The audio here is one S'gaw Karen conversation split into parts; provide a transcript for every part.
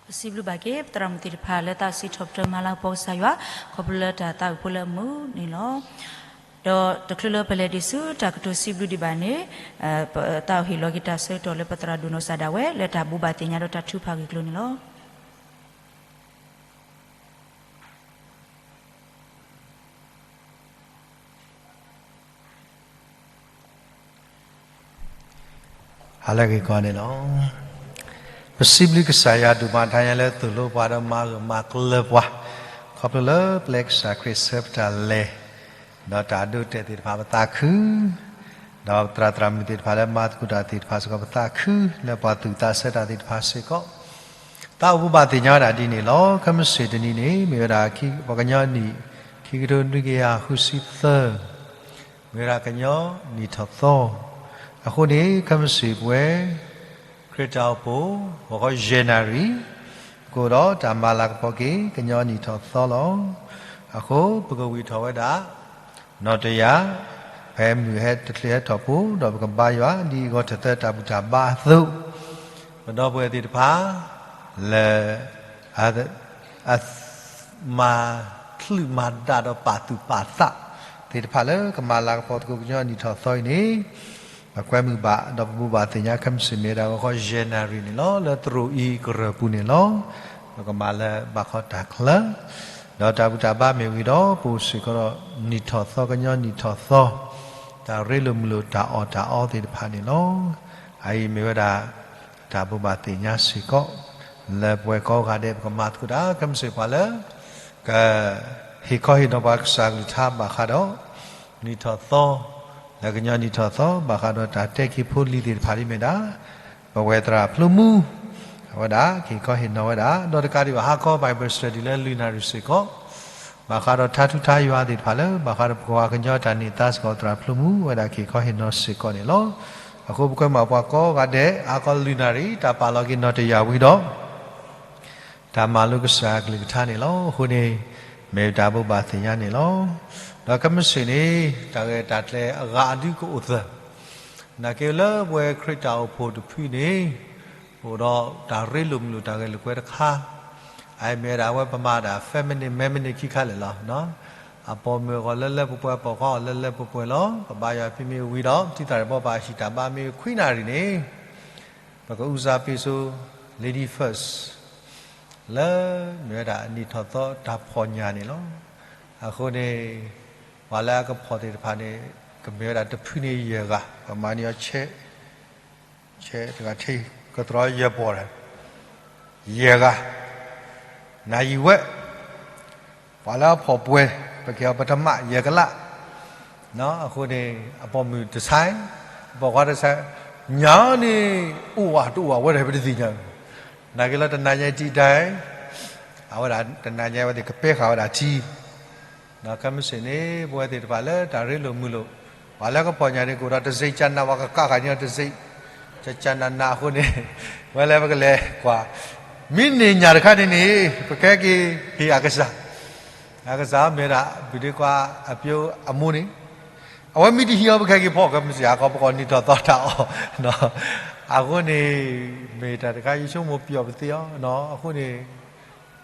ပစံးဘျုးဘၣ်က့ၤ ပသရၣ်မုၣ်သ့ၣ်တဖၣ်လၢသးစံးထီၣ်ပတြၢၤမၤလၤကပီၤကစၢ်ယွၤ ခီဖျိလၢတၢ်သးဝံၣ်ဖိလၢအမုာ်န့ၣ်လီၤ. ဒီးတချုးလၢပလဲၤဒံးဆူတၢ်ကတိၤစံးဘျုးဒံးဘၣ်န့ၣ် ပသးအိၣ်ဟ့ၣ်လီၤက့ၤတၢ်ဆၢကတီၢ်လၢပသရၣ်ဒိၣ်နီၢ်စၢ်ဒၣ်ဝဲ လၢတၢ်ဘိးဘၣ်သ့ၣ်ညါဒီးတၢ်ထုကဖၣ်ဂ့ၢ်ကျိၤန့ၣ်လီၤ. ဟါလၢအဂ့ၤကိးဂၤဒဲးန့ၣ်လီၤ. ပစံးဘျုးကစၢ်ယွၤဒိၣ်မး တဟါညါလၢသိၣ်လိပှၤဒီးမၤဂၢၢ်မၤကျၢၤပှၤ ခီဖျိလၢပျဲကစၢ်ခရံာ်ဆၢပတၢ်လဲၤ ဒီးတၢ်ဒိးတဲာ်သ့ၣ်တဖၣ်ပသးခု ဒီးပသရၣ်သရၣ်မုၣ်သ့ၣ်တဖၣ်လၢမၤသကိးတၢ်သ့ၣ်တဖၣ်စ့ၢ်ကီးပသးခု လၢပှၤသူၣ်ဝံၣ်သးဆၢတၢ်သ့ၣ်တဖၣ်စ့ၢ်ကီး သးအိၣ်ဘိးဘၣ်သ့ၣ်ညါဝဲဒၣ်ဒ်န့ၣ်လီၤ. ခဲမုၢ်ဆ့ၣ်တနံၤန့ၣ် မ့ၢ်ဝဲဒၣ်ပှၤကညီနံၣ် ခံကထိနွံကယၤဃုဆံသၢ မ့ၢ်ဝဲဒၣ်ကညီနံၣ်ထီၣ်သီ အဃိန့ၣ် ခဲမုၢ်ဆ့ၣ်ပဝဲ ခရံာ်တၢ်အိၣ်ဖှိၣ် ဂီၤခီယဲၢ်နၣ်ရံၣ် ကအိၣ်ဒီးတၢ်မၤလၤကပီၤက့ၤ ကညီနံၣ်ထီၣ်သီလီၤ. အဃိပကဝံၢ်ထီၣ်ဝဲဒၣ် နီၣ်တယၢ် ဖဲမုၢ်ဟဲတချုးဟဲထီၣ်ဖိ ဒီးပကဘါယွၤဒ်အဂီၢ်ထၢၣ်သၢတၢ်ဘူၣ်တၢ်ဘါအသိး ပဒီပုၢ်ဝဲၢ်သ့ၣ်တဖၣ် လၢ အ မၤချုးမၤဒၣ်ဒီးပာ်သူၣ်ပာ်သးသ့ၣ်တဖၣ်လၢကမၤလၤကပီၤသကိးကညီနံၣ်ထီၣ်သီအံၤန့ၣ် ပကွဲမုာ်ဘၣ် ဒီးပဘိးဘၣ်သ့ၣ်ညါခဲမုၢ်ဆ့ၣ်မ့ၢ်ဝဲဒၣ်ဂီၤခီယဲၢ်နၣ်ရံၣ်န့ၣ်လီၤ. လၢသရိာ်အံၤကရၢၢ်ပူၤန့ၣ်လီၤ. ပကမၤလၢဘၣ်ခီတၢ်ချၢ ဒီးတၢ်ဘူၣ်တၢ်ဘါမ့ၢ်ဝံၤဒီး ပအိၣ်စ့ၢ်ကီးဒီးနံၣ်ထီၣ်သီ ကညီနံၣ်ထီၣ်သီ တၢ်ရ့လိာ်မုာ်လိာ်တၢ်အီၣ်တၢ်အီသ့ၣ်တဖၣ်န့ၣ်လီၤ. အအံၤမ့ၢ်ဝဲဒၣ် တၢ်ဘိးဘၣ်သ့ၣ်ညါစ့ၢ်ကီး လၢပဝဲကိးဂၤဒဲး ပကမၤသကိးတၢ် ခဲမုၢ်ဆ့ၣ်ပှၤလၢ က ဟ့ၣ်ခီဟ့ၣ်နီၤပှၤကစၢ်ကလုၢ်ကထါဘၣ်ဃးဒီး နံၣ်ထီၣ်သီ လၢကညီနံၣ်ထီၣ်သီ ဘၣ်ဃးဒီးတၢ်တဲက့ၤဖိလံၤသ့ၣ်တဖၣ်ဒ်မ့ၢ်ဒၣ် ပဝဲသရၣ်ဖျိမူ အဝဲဒၣ်ကဟ့ၣ်ခီဟ့ၣ်နီၤဝဲဒၣ် ဒီးတကးဒံးဘၣ်ဟါခီ Bible study လၢလွံၢ်နၣ်ရံၣ်စ့ၢ်ကီး ဘၣ်ဃးဒီးထါထူထါယွၤသ့ၣ်တဖၣ်လၢ ဘၣ်ဃးဒီးပှၤကညီတၢ်န့ၢ်သါစ့ၢ်ကီး သရၣ်ဖျိမူ အဝဲဒၣ်ကဟ့ၣ်ခီဟ့ၣ်နီၤစ့ၢ်ကီးန့ၣ်လီၤ. အဃိပကွဲမုာ်ပှၤကိးဂၤဒဲး ဟါခီလွံၢ်နၣ်ရံၣ် တၢ်ပာ်လီၤက့ၤနီၣ်တယၢ်ဝံၤဒီး တၢ်မၤလိကစၢ်အကလုၢ်ကထါန့ၣ်လီၤ. အဃိန့ၣ် မ့ၢ်တၢ်ဘိးဘၣ်သ့ၣ်ညါန့ၣ်လီၤ. ဒီးခဲမုၢ်ဆ့ၣ်န့ၣ် တၢ်ဂဲၤတၢ်ကျဲၤအဂၤအဒုကအိၣ်သၢၣ် နာ်က့လၢပဝဲခရံာ်တၢ်အိၣ်ဖှိၣ်တဖုန့ၣ် အိၣ်ဒီးတၢ်ရ့လိာ်မုာ်လိာ်တၢ်ဂဲၤလိာ်ကွဲတခါ အအံၤမ့ၢ်ဝဲဒၣ်အဝဲပမၤဒၣ် feminine မဲမနံၤခံခါလဲၣ်လီၤ. အပိာ်မုၣ်အဂီၢ်လၢလၢပှဲၤပှဲၤ ပိာ်ခွါအဂီၢ်လၢလၢပှဲၤပှဲၤလီၤ. ပဘါယွၤဖဲမ့ၢ်ဝံၤဒီး ထံသၣ်ရံၣ်ဘီပာ်ဟံၣ်တၢ်ဘါမ့ၢ်ခွံနၣ်ရံၣ်န့ၣ် ပကဦးစားပေးဆိ lady first လၢမ့ၢ်ဝဲဒၣ်နံၣ်ထီၣ်သီတၢ်ဖီၣ်ညၣ်န့ၣ်လီၤ. အဃိန့ၣ် ပှၤလၢအကဖီၣ်သ့ၣ်တဖၣ်န့ၣ် ကမ့ၢ်ဝဲဒၣ်တဖုန့ၣ်ယဲၢ်ဂၤ ပမၤန့ၢ်အီၤ ဆဲးတဂၤထံ ကတြီယဲၢ်ပီၢ်ဒီး ယဲၢ်ဂၤ နၤယံၤဝဲ ပှၤလၢအဖီၣ်ပှဲၤ ပကဲအီၤပထမယဲၢ်ကလး အဃိန့ၣ် အပိာ်မုၣ်တဆါ ပိာ်ခွါတဆါ ညၣ်န့ၣ် အိၣ်ဝဲတအိၣ်ဝဲ အဝဲဒၣ်ပတသ့ၣ်ညါ နာ်က့လၢတနၤညါအံၤတံၢ်တၢ် အဝဲဒၣ်တနၤညါအံၤဝဲသ့ၣ်ကပဲဃာ်ဝဲဒၣ်ထံ ဒီးခဲမုၢ်ဆ့ၣ်န့ၣ် ပဝဲသ့ၣ်တဖၣ်လၢတၢ်ရ့လိာ်မုာ်လိာ် ပှၤလၢကဖီၣ်ညၣ်န့ၣ် ကအိၣ်ဒီးတစ့ၢ်ကၢ်နး ပှၤကကးဃာ်န့ၢ်တစ့ၢ် ကၢ်ကၢ်နးနးအဃိန့ၣ် ဝဲလၢပကလဲၤကွၢ် မ့ၢ်န့ၢ်ညၣ်တခါန့ၣ်န့ၣ် ပကဟဲက့ၤဟ့ၣ်အကစၢ် အကစၢ်မ့ၢ်ဝဲဒၣ် ဘုဒ့ခွါအပျိအမိၢ်န့ၣ် အဝဲမ့ၢ်တဟံးအီၤ ပကဟဲက့ၤဖီၣ် ခဲမုၢ်ဆ့ၣ်ဟါခီပကအီၣ်နံၣ်ထီၣ်သီတၢ်အီၣ် အဃိန့ၣ် မ့ၢ်တၢ်တခါယဆိကမိၣ်ပျီပသ့အီၤ အဃိန့ၣ်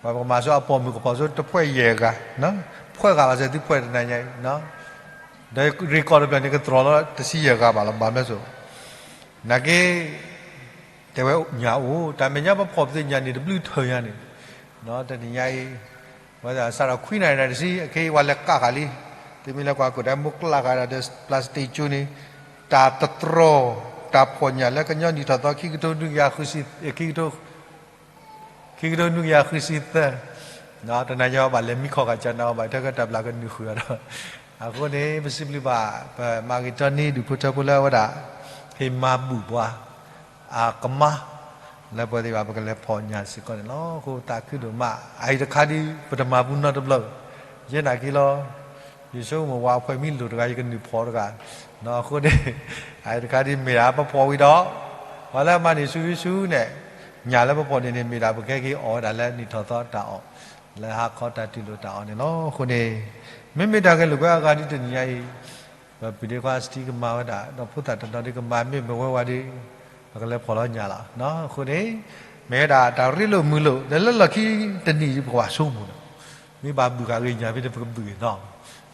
ပှၤပကမၤဆိအပိာ်မုၣ်ကဖီၣ်ဆိတဖှဲၣ်ယဲၢ်ဂၤ ဖှဲၣ်ဂၤဘၣ်စဲၤသုဖှဲၣ်တနၤညါအံၤ ဒီးရ့ၣ်ကီၢ်တဖျၢၣ်န့ၣ် ကတြီၤလီၤတဆံယဲၢ်ဂၤဘၣ်လီၤ ဘၣ်မလဲၣ်စိ နာ်က့ တဲဝဲညၣ်အိၣ် တၢ်မဲာ်ညါပဖီၣ်ပသ့ၣ်ညၣ်န့ၣ်တဘျုးထၢၣ်ညါန့ၣ် တနံၤညါအံၤ ဝဲဒၣ်စးထီၣ်ခွံနၣ်ရံၣ်တဆံ အခဲအံၤဝဲလဲၤကးဃာ်လံ တမ့ၢ်လၢကွၢ်ကိၣ်ဒဲး မိၢ်ကျးဃာ်ဒၣ်ဒီး plastic ကၠိန့ၣ် တၢ်တတြီၤ တၢ်ဖီၣ်ညၣ်လၢကညီနံၣ်ထီၣ်သီ ခံကထိနွံကယၤဃုဆံ ခံကထိ ခံကထိနွံကယၤဃုဆံသၢ တနၤညါဘၣ်လဲၤမံခီၣ်ဃာ်ကၢ်နးအီၤဘၣ် ထဲကတၢ်ဘျၣ်ကနုာ်ဃုာ်ဒီး အဃိန့ၣ် ပစံးဘျုးဘၣ် ပမၤဂ့ၤတီနံဒူၣ်ဖိထၢဖိလၢအဝဲဒၣ် ဟ့ၣ်မၤဘူၣ်ပှၤ အကမါ လၢပဝဲသ့ၣ်ဘၣ် ပကလဲၤဖီၣ်ညၣ်စ့ၢ်ကီးန့ၣ်လီၤ. အဃိသးခုဒိၣ်မး အအံၤတခါဒ် ပတမၤဘူးနီတဘျီ ယဲနာ်က့လီၤ ယဆိကမိၣ်ဝဲအဖှဲၣ်မံလိာ်တဂၤ ယကနုာ်ဖီတဂၤ အဃိန့ၣ် အအံၤတခါဒ်မ့ၢ်ဒၣ်ပဖီၣ်ဝံၤဒီး ပှၤလၢအမၤန့ၢ်ဆူၣ်ဆူၣ်န့ၣ် ညၣ်လၢပဖီၣ်န့ၢ်န့ၣ် မ့ၢ်ဒၣ်ပကဟဲက့ၤအီၣ်ဝဲဒၣ်လၢနံၣ်ထီၣ်သီတၢ်အီၣ် လၢဟါခီတၢ်တူၢ်လိာ်တၢ်အီၣ်န့ၣ်လီၤ. အဃိန့ၣ် မ့မ့ၢ်တၢ်ဂဲၤလိာ်ကွဲအဂၤဒ်တနံၤညါအံၤ ပပုၢ်ဒ့ခွါစတံကမၤဝဲဒၣ် ဒီးဖိသၣ်တနီၤဒ်ကမၤ မ့ၢ်မ့ၢ်ဝဲဝဲဒ် ပကလဲၤဖီၣ်လီၤညၣ်လီၤ. အဃိန့ၣ် မ့ၢ်ဝဲဒၣ်တၢ်ရ့လိာ်မုာ်လိာ် ဒီးလၢလီၢ်ခံတနံၣ်အံၤ ပကဘၣ်ဆိကမိၣ်ဒီး မ့ၢ်ဘၣ်ဘုၣ်ဃာ်ဂ့ၤညါဖဲန့ၣ် ပကဘုၣ်ဂ့ၤနီၤ.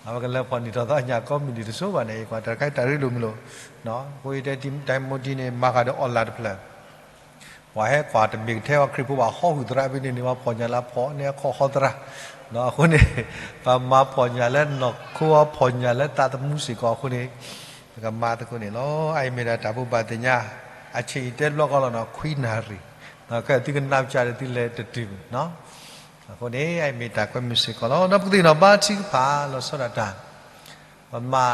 အဝဲကလၢဖီၣ်နံၣ်ထီၣ်သီညါ ကိးမုၢ်နံၤတစိၤဘၣ်န့ၣ် ကွၢ်တၢ်တခါတၢ်ရ့လိာ်မုာ်လိာ်, အဃိယတဲတံၤမူတံၤန့ၣ် မၤဃာ်ဒီးအီၣ်လၢ်တဖျၢၣ် ပှၤဟဲကွၢ်တမ့ၢ်ကထဲအီၤခရံာ်ဖိဘၣ် ဟီၣ်ဟုၣ်သရၣ်ဖဲန့ၣ်န့ၣ် ပှၤဖီၣ်ညါလၢအဖီၣ်န့ၣ်အခီၣ်ဟီသရၣ်, အဃိန့ၣ် ပမၤဖီၣ်ညါလၢနီၢ်ခိအီၤ ဖီၣ်ညါလၢသးသမူစ့ၢ်ကီးအဃိန့ၣ် ပကမၤသကိးန့ၣ်လီၤ. အအံၤမ့ၢ်ဒၣ်တၢ်ဘိးဘၣ်သ့ၣ်ညါ အဆ့ၣ်အံၤတဲတဘျီဃီလီၤနီၤ ခွံနၣ်ရံၣ်, ခဲသုကနၣ်ကၢ်ဒီးသုလဲၤတတုၤန့ၣ် အဃိန့ၣ် အအံၤမ့ၢ်တၢ်ကွဲမုာ်စ့ၢ်ကီးလီၤ. ဒီးပကသ့ၣ်နီၣ်ဘါထုကဖၣ်လီၤဆီဒၣ်တၢ် ပမၤ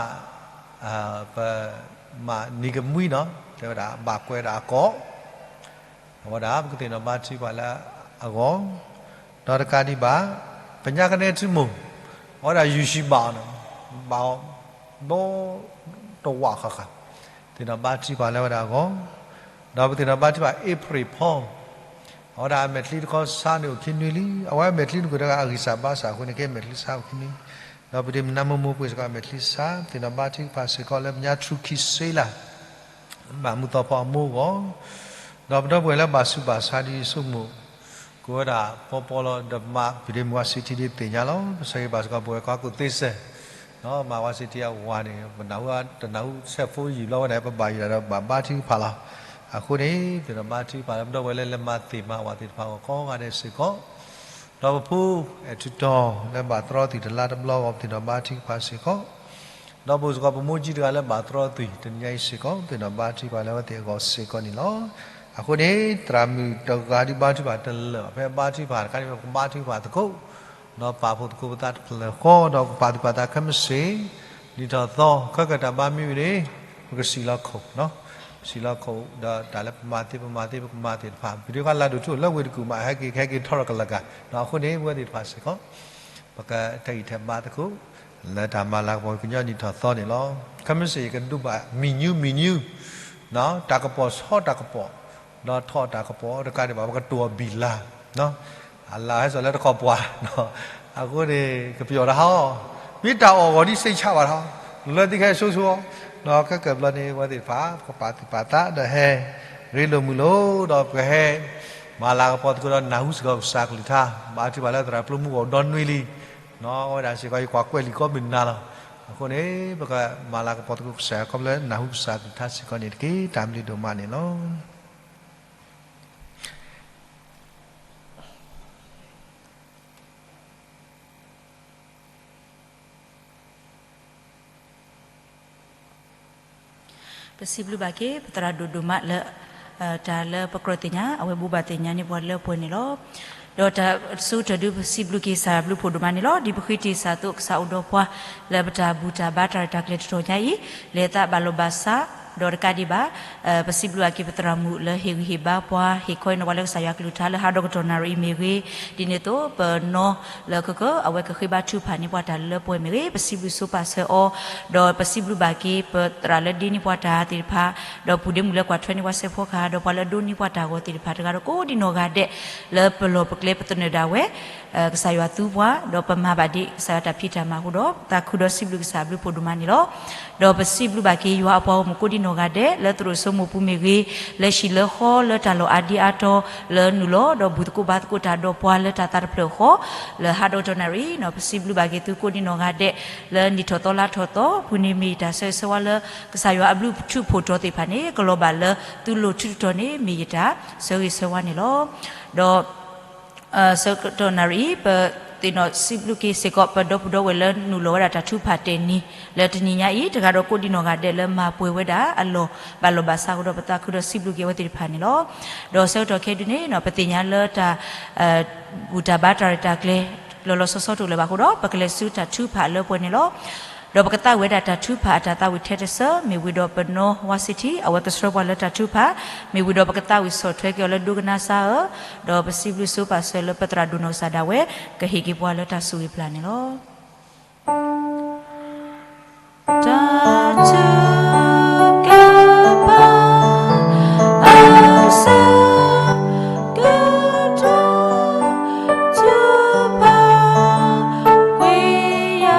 ပ မၤနံၤကမှံနီၤ တဲဝဲဒၣ်ဘၣ်ကွဲးဒၣ်အကိး အဝဲဒၣ်ပကသ့ၣ်နီၣ်ဘါထုကဖၣ်လၢအဂီၢ်, ဒီးတကးဒံးဘၣ် ပညါကနဲထံမိၢ် အဝဲဒၣ်ယူၢ်ၡံဘၣ်အီၤနီၤ ဘၣ်အီၤ ဒီတဝးဃၣ်ဃၣ်, သ့ၣ်နီၣ်ဘါထုကဖၣ်လၢအဝဲဒၣ်အဂီၢ်, ဒီးပသ့ၣ်နီၣ်ဘါထုကဖၣ် April Paul အဝဲဒၣ်အမဲာ်ချံတခီစါန့ၣ်အိၣ်ခံနွံလံ, အဝဲအမဲာ်ချံနကွၢ်တဂၤအဂံၢ်စၢ်ဘါစၢ်အဃိန့ၣ် ကဲမဲာ်ချံစါအိၣ်ခံနွံ, ဒီးပဒ့မုၣ်နါမိၢ်မိၢ်ပှ့ၤစ့ၢ်ကီးအမဲာ်ချံစါ, သ့ၣ်နီၣ်ဘါထုကဖၣ်စ့ၢ်ကီးလၢပညါ ထူခံစ့လၢ် ဘၣ်မုၢ်သီဖီအမိၢ်အဂီၢ်, ဒီးပဒီပုၢ်ဝဲၢ်လၢဘၣ်ဆူးဘၣ်ဆါဒ်ဆိကမိၣ် ကိးဝဲဒၣ်ပီပီလီၤ ဒီးမါပဒ့မုၣ်ဝါစံထံဒ်သ့ၣ်ညါလီၤ. ပဆၢဂ့ၤဘၣ်စ့ၢ်ကီးပဝဲကီၢ်ကိးသ့စဲး မါဝါစံထံအဝၤန့ၣ် ပနၢ်ဟူတနၢ်ဟူဆဲးဖိယံာ်ဘျီဝဲဒၣ် ပဘၣ်ယံာ်ဒၣ်ဒီးဘၣ်ဘါထုကဖၣ်လီၤ. အဃိန့ၣ် ပသ့ၣ်နီၣ်ဘါထုကဖၣ်လၢပဒီပုၢ်ဝဲၢ်လၢလဲၤမၤသ့ၣ်မၤဝၤသ့ၣ်တဖၣ်အဂီၢ်ကိးဂၤဒဲးစ့ၢ်ကီး, ဒီးပဖိအဲၣ်ထူတီၤလၢဘၣ်သရီသုးတလါတဘျီအဂီၢ် ပသ့ၣ်နီၣ်ဘါထုကဖၣ်စ့ၢ်ကီး, ဒီးပအိၣ်စ့ၢ်ကီးပမိၢ်ကၠံတဂၤလၢဘၣ်သရီသုးတနံၤညါအံၤစ့ၢ်ကီး ပသ့ၣ်နီၣ်ဘါထုကဖၣ်လၢအဝဲသ့ၣ်အဂီၢ်စ့ၢ်ကီးန့ၣ်လီၤ. အဃိန့ၣ် သရၣ်မုၣ်တဂၤဒ်ဘါထုကဖၣ်တလၢာ် ဖဲဘါထုကဖၣ်တခါန့ၣ် ပကဘါထုကဖၣ်သကိး, ဒီးပာ်ဖှိၣ်သကိးပသးတဖျၢၣ်ဃီ ဒီးကပာ်သူၣ်ပာ်သးခဲမုၢ်ဆ့ၣ် နံၣ်ထီၣ်သီ ခဲကတၢၢ်ဘါမံဝံၤန့ၣ် ပကစံၣ်လီၤခိၣ်, စံၣ်လီၤခိၣ် ဒီးတၢ်လၢပမၤသ့ပမၤသ့ပကမၤသ့ၣ်တဖၣ် ပဒုးဃါလၢဒိၣ်ထူၣ်လၢဝ့ၢ်တကူၣ်မး ဟဲက့ၤဟဲက့ၤထီရီၣ်ကလၢာ်ကၤ, အဃိန့ၣ် ပဝဲသ့ၣ်တဖၣ်စ့ၢ်ကီး ပကထဲးဂံၢ်ထဲးဘါသကိး လၢတၢ်မၤလၤကပီၤကညီနံၣ်ထီၣ်သီန့ၣ်လီၤ. ခဲမုၢ်ဆ့ၣ်ယကဒိးဘၣ်မံၤညူမံၤညူ တၢ်ကပီၤဆီတၢ်ကပီၤ, ဒီးထီၣ်တၢ်ကပီၤတကးဒံးဘၣ် ပကတိၤအီၤဘံၣ်လါ, အလါဟဲစိာ်လၢတခီပှၤ, အဃိန့ၣ် ကပယီၤတဟါအီၤ, မ့ၢ်တၢ်အီၣ်ဂီၤဒ်စ့ဆးဘၣ်တဟါ, လၢသ့ၣ်ခဲအဆိဆိအီၤ, ဒီးခဲကၢၢ်ဘျီန့ၣ် ဝဲသ့ၣ်တဖၣ် ပကပာ်သူၣ်ပာ်သးဒီးဟဲ ရ့လိာ်မုာ်လိာ် ဒီးပကဟဲ မၤလၤကပီၤသကိးဒီးနၢ်ဟူစ့ၢ်ကီးကစၢ်ကလုၢ်ကထါ, ဘၣ်ထုကဖၣ်လၢသရၣ်ပျိမုၢ်ဂီၢ်ဒီနွံလံ အဝဲဒၣ်စ့ၢ်ကီး ယကွၢ်ကွဲးလံာ်ကိးမုၢ်နၤလီၤ. အဃိန့ၣ် ပကမၤလၤကပီၤသကိးကစၢ်ခီဖျိလၢနၢ်ဟူကစၢ်ကလုၢ်ကထါစ့ၢ်ကီးန့ၣ်တက့ၢ်. တၢ်ဘျုးဒိၣ်မးန့ၣ်လီၤ. ပစံးဘျုးဘၣ်က့ၤ ပသရၣ်ဒိၣ်ဒိၣ်မးလၢ တၢ်လၢပကြၢးသ့ၣ်ညါ အဝဲဘိးဘၣ်သ့ၣ်ညါန့ၢ်ပှၤလၢပှဲၤန့ၣ်လီၤ. ဒီးတၢ်ဆၢကတီၢ်ဒုးပစံးဘျုးက့ၤကစၢ်ဘျုးဖှိၣ်ဒိၣ်မးန့ၣ်လီၤ. ဒ်ပဃ့တ့ၢ်စၢ်အသိး ကစၢ်အိၣ်ဒီးပှၤ လၢပတၢ်ဘူၣ်တၢ်ဘါတၢ်ရဲၣ်တၢ်ကျဲၤတတီၤညါအံၤ လဲၤသးဘၣ်လီၢ်ဘၣ်စး ဒီးတကးဒံးဘၣ် ပစံးဘျုးဘၣ်က့ၤပသရၣ်မုၣ်လၢဟ့ၣ်ဂံၢ်ဟ့ၣ်ဘါပှၤ ဟ့ၣ်ခီဟ့ၣ်နီၤပှၤလၢကစၢ်ယွၤကလုၢ်ကထါလၢဟးဒီကတီၢ်နၣ်ရံၣ်အံၤမ့ၢ်ဂ့ၤ, ဒ်န့ၣ်အသိး ပနီၢ်လၢခဲကၢၢ် အဝဲကဃ့ဘါထုကဖၣ်န့ၢ်ပှၤတၢ်လၢပှဲၤမ့ၢ်ဂ့ၤ, ပစံးဘျုးဆိပာ်စၢၤအီၤ, ဒီးပစံးဘျုးဘၣ်က့ၤပသရၣ်လၢဒ့န့ၢ်ပှၤတၢ်သ့ၣ်တဖၣ်, ဒီးပုၢ်ဒ့မုၣ်လၢကွၢ်ထွဲန့ၢ်ပှၤစဲးဖီကဟၣ် ဒီးပှၤလၢအဒိးန့ၢ်ပှၤတၢ်ဂီၤသ့ၣ်တဖၣ် တဂၤဒီးကိးဒံနီၢ်ဂၤဒဲး လၢပလီၢ်ပကျဲပသနၢၣ်ဒၣ်ဝဲ ကစၢ်ယွၤသူပှၤ ဒီးပမၤဘၣ်ဒ်ကစၢ်ယွၤတၢ်ဖံးတၢ်မၤအဃိဒီး ပသးခုဒီးစံးဘျုးကစၢ်အဘျုးဖှိၣ်ဒိၣ်မးန့ၣ်လီၤ. ဒီးပစံးဘျုးဘၣ်က့ၤယွၤအပှၤဂီၢ်မုၢ်ကိးဒံနီၢ်ဂၤဒဲး လၢသရိာ်စိမိၢ်ပူၤမ့ၢ်ဂ့ၤ, လၢဟံၣ်လၢဃီလၢတၢ်လီၢ်အါဒံအါတီၤ လၢနုာ်လီၤ ဒီးဘူၣ်သကိးဘါသကိးတၢ်ဒီးပှၤလၢတၢ်သးတဖျၢၣ်ဃီ လၢဟးဒီကတီၢ်နၣ်ရံၣ် ပစံးဘျုးဘၣ်က့ၤသုကိးဒံနီၢ်ဂၤဒဲး လၢနံၣ်ထီၣ်သီလါထီၣ်သီ ပူၤန့ၣ်မ့ၢ်ယတၢ်ဆၢဂ့ၤဆၢဝါလၢ ကစၢ်ယွၤအဘျုးထူးဖှိၣ်တီၤသ့ၣ်တဖၣ်န့ၣ် ကလီၤဘၣ်လၢသုလိၤထူးတတီၤန့ၣ် မ့ၢ်ယတၢ်ဆၢဂ့ၤဆၢဝါန့ၣ်လီၤ. ဒီး ဆၢကတီၢ်နၣ်ရံၣ်အံၤ ပသ့ၣ်နီၣ်စံးဘျုးက့ၤစ့ၢ်ကီး ပဒီပုၢ်ဒီဝဲၢ်လၢနုာ်လီၤဝဲဒၣ်တၢ်ထုကဖၣ်တဲာ်နံၤ လၢတနံၤညါအံၤ တဂၤဒီးကိးဒံနီၢ်ဂၤဒဲးလၢမၤပှဲၤဝဲဒၣ်အလီၢ် ဘၣ်လီၢ်ဘၣ်စးအဃိဒီး ပသးခုဒီးစံးဘျုးက့ၤအဝဲသ့ၣ်တဖၣ်န့ၣ်လီၤ. ဒီးဆၢကတီၢ်ခဲဒုန့ၣ် ပသ့ၣ်ညါလၢတၢ် ဘူၣ်တၢ်ဘါတၢ်ရဲၣ်တၢ်ကျဲၤ လီၤလီၤဆီဆီတအိၣ်လၢၤဘၣ်အဃိဒီး ပကလဲၤဆူတၢ်ထုကဖၣ်အလၢပှဲၤန့ၣ်လီၤ. ဒီးပကသးဝံၣ်ဝဲဒၣ်တၢ်ထုကဖၣ်အတၢ်သးဝံၣ်ထဲတစၢ မ့ၢ်ဝံၤဒီးပနီၢ်ဝါစ့ထံ အဝဲကဆှၢပှၤလၢတၢ်ထုကဖၣ်, မ့ၢ်ဝံၤဒီးပကသးဝံၣ်ဆီၣ်ထွဲက့ၤအီၤလၢဒိကနၣ်စါဧၢ, ဒီးပစံးဘျုးဆိပာ်စၢၤလၢပသရၣ်ဒိၣ်နီၢ်ကစၢ်ဒၣ်ဝဲ ကဟ့ၣ်က့ၤပှၤလၢတၢ်ဆိၣ်ဂ့ၤပျၢ်န့ၣ်လီၤ. တၢ်ထုကဖၣ် အဆၢကတီၢ် ထုကဖၣ် ကွံာ်ယၤ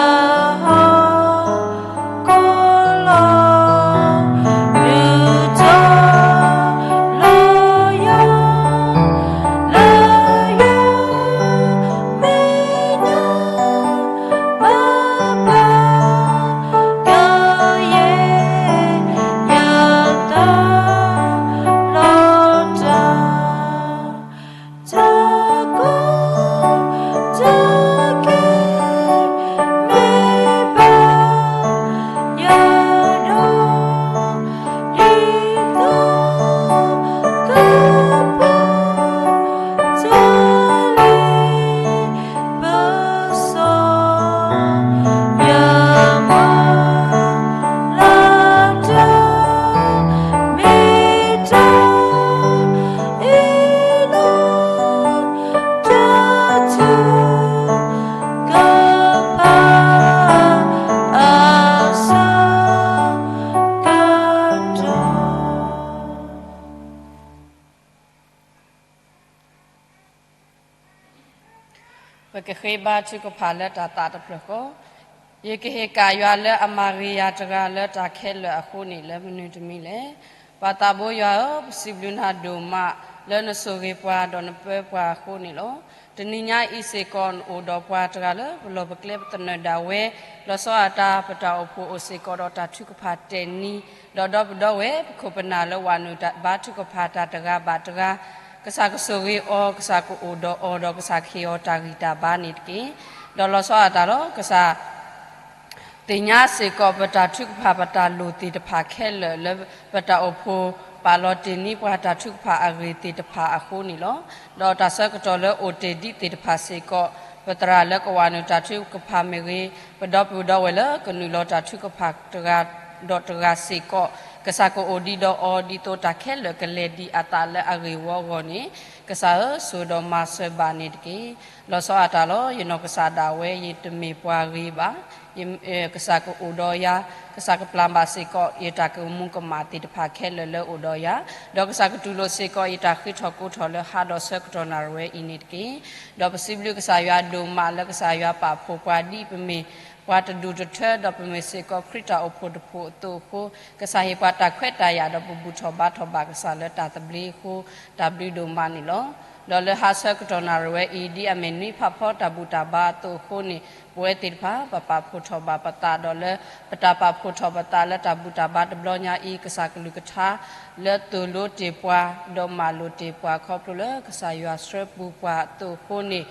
လၢဟီၣ်ခိၣ်လီၤ ဒုးတီၤလၢ ပကဃ့ဘါထုကဖၣ်လၢတၢ်သးတဖျၢၣ်ဃီ, ယကဟ့ၣ်ကၣ်ယွၤလၢအမၤဂ့ၤယၤတဂၤလၢတၢ်ခဲလၢာ်အဃိန့ၣ် လၢမနုၤတမံၤလဲၣ်. ပၢ်သးဘိယွၤဧၢ, ပစံးဘျုးနၤဒိၣ်မး လၢနဆိၣ်ဂ့ၤပှၤဒီးနပၢပှၤအဃိန့ၣ်လီၤ. တနံၤညါအံၤစ့ၢ်ကီး နအိၣ်ဒီးပှၤတဂၤလၢပလီၢ်ပကျဲပသနၢၣ်ဒၣ်ဝဲ, လီၤဆီအတၢ်ပတၢ်အိၣ်ဖှိၣ်အိၣ်စ့ၢ်ကီးဒီးတၢ်ထုကဖၣ်တဲာ်နံၤ, ဒီးဒီပုၢ်ဒီဝဲၢ် ပခိၣ်ပနၢ်လၢဝၤနုာ်ဘါထုကဖၣ်တၢ်တဂၤဘၣ်တဂၤ ကစၢ်ကဆိၣ်ဂ့ၤအီၤ, ကစၢ်ကအိၣ်ဒီးအီၤ, ဒီးကစၢ်ကဟ့ၣ်အီၤတၢ်ဂံၢ်တၢ်ဘါန့ၣ်တက့ၢ်. ဒီးလီၤဆီအတၢ်လီၤ, ကစၢ် သ့ၣ်ညါစ့ၢ်ကီး ပတၢ်ထုကဖၣ်ပတၢ်လိၣ်သ့ၣ်တဖၣ်ခဲလၢာ်လၢ ပတၢ်အိၣ်ဖှိၣ်ပာ်လီၤတ့ၢ်နံၤပှၤတၢ်ထုကဖၣ်အဂ့ၢ်သ့ၣ်တဖၣ်အဃိန့ၣ်လီၤ. ဒီးတၢ်ဆၢကတီၢ်လၢအိၣ်တ့ၢ်ဒံးသ့ၣ်တဖၣ်စ့ၢ်ကီး, ပသရၣ်လၢကဝၤနုာ်တၢ်ထုကဖၣ်မ့ၢ်ဂ့ၤ, ပဒီပုၢ်ဒီဝဲၢ်လၢကနုာ်လီၤတၢ်ထုကဖၣ်တဂၤဒီးတဂၤစ့ၢ်ကီး, ကစၢ်ကအိၣ်ဒံးဒီးအီၤ ဒ်သိးတၢ်ခဲလၢာ်ကလဲၤဒံးအသးလၢအဂ့ၢ်ဝီအဂီၢ်န့ၣ်, ကစၢ်ဧၢ, စိာ်ဒီးမၤစၢၤဘၣ်န့ၣ်တက့ၢ်. လီၤဆီအတၢ်လီၤ, ယနီၢ်ကစၢ်ဒၣ်ဝဲ ယတမ့ၢ်ပှၤဂ့ၤဘၣ်. ယ, ကစၢ်ကအိၣ်ဒီးယၤ, ကစၢ်ကပျၢ်ဘၣ်စ့ၢ်ကီး ယတၢ်ကမူၤကမၣ်သ့ၣ်တဖၣ်ခဲလၢာ်လၢအိၣ်ဒီးယၤ, ဒီးကစၢ်ကတူၢ်လိာ်စ့ၢ်ကီး ယတၢ်ဃ့ထီၣ်ကိးထီၣ်လၢဟါဒီးဆၢကတီၢ်နၣ်ရံၣ်ဝဲအံၤန့ၣ်တက့ၢ်. ဒီးပစံးဘျုးကစၢ်ယွၤဒိၣ်မးလၢကစၢ်ယွၤပာ်ဖှိၣ်ပှၤဒ်ပမ့ၢ်ပှၤတဒူၣ်တထၢ ဒီးပမ့ၢ်စ့ၢ်ကီးခရံာ်တၢ်အိၣ်ဖှိၣ်တဖှိၣ်အသိးအဃိ, ကစၢ်ဟ့ၣ်ပှၤတၢ်ခွဲးတၢ်ယာ်ဒီးပဘူၣ်ထီၣ်ဘါထီၣ်ဘၣ်ကစၢ်လၢတၢ်သဘျ့အဃိ, တၢ်ဘျုးဒိၣ်မးန့ၣ်လီၤ. ဒီးလၢဟါဆၢကတီၢ်နၣ်ရံၣ်ဝဲအံၤ ဒ်အမ့ၢ်နွံဖးဖီတၢ်ဘူၣ်တၢ်ဘါအသိးအဃိန့ၣ်, ပဝဲသ့ၣ်တဖၣ် ပပာ်ဖှိၣ်ထီၣ်ဘၣ်ပသးဒီးလၢ ပတၢ်ပာ်ဖှိၣ်ထီၣ်ပသးလၢတၢ်ဘူၣ်တၢ်ဘါတဘျီညါအံၤ, ကစၢ်ကလုၢ်ကထါလၢသိၣ်လိတ့ၢ်ပှၤ, ဒီးမၤလိာ်တ့ၢ်ပှၤခီဖျိလၢကစၢ်ယွၤဆှၢပူၤပှၤအသိးအဃိန့ၣ်,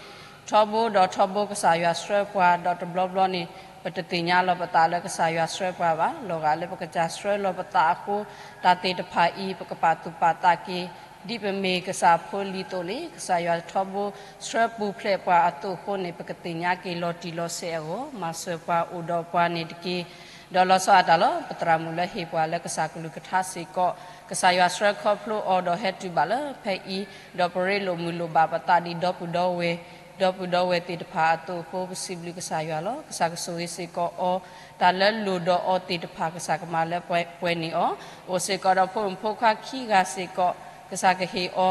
ထီဘိဒီးထီဘိကစၢ်ယွၤဆှၢပှၤ, ဒီးတဘျီဘျီန့ၣ် ပတသ့ၣ်ညါလီၤပသးလၢကစၢ်ယွၤဆှၢပှၤဘၣ်. လီၤဂာ်လၢပကစၢ်ဆှၢလီၤပသးအဃိ, တၢ်သ့ၣ်တဖၣ်အံၤ ပကပာ်သူၣ်ပာ်သးက့ၤ, ဒ်ပမ့ၢ်ကစၢ်ဖိလံၤအသိးန့ၣ်, ကစၢ်ယွၤထီဘိဆှၢပူၤဖျဲးပှၤအသိးအဃိန့ၣ်, ပကသ့ၣ်ညါက့ၤလီၤတံၢ်လီၤဆဲးအဂီၢ်, မၤစၢၤပှၤအိၣ်ဒီးပှၤန့ၣ်တက့ၢ်. ဒီးလီၤဆီအတၢ်လီၤ, ပသရၣ်မုၣ်လၢဟ့ၣ်ပှၤလၢကစၢ်ကလုၢ်ကထါစ့ၢ်ကီး, ကစၢ်ယွၤဆှၢခီဖျိအီၤဒီးဟဲတုၤဘၣ်လၢဖဲအံၤ, ဒီးပရ့လိာ်မုာ်လိာ်ဘၣ်ပသးဒ်ဒီပုၢ်ဒီဝဲၢ်, ဒီပုၢ်ဒီဝဲၢ်သ့ၣ်တဖၣ်အသိးအဃိ, ပစံးဘျုးကစၢ်ယွၤလီၤ. ကစၢ်ကဆိၣ်ဂ့ၤစ့ၢ်ကီးအီၤ, တၢ်လၢလိၣ်ဒီးအီၤသ့ၣ်တဖၣ် ကစၢ်ကမၤလၢပှဲၤန့ၢ်အီၤ, အိၣ်စ့ၢ်ကီးဒီးဖိမုၣ်ဖိခွါခံဂၤစ့ၢ်ကီး, ကစၢ်ကဟ့ၣ်အီၤ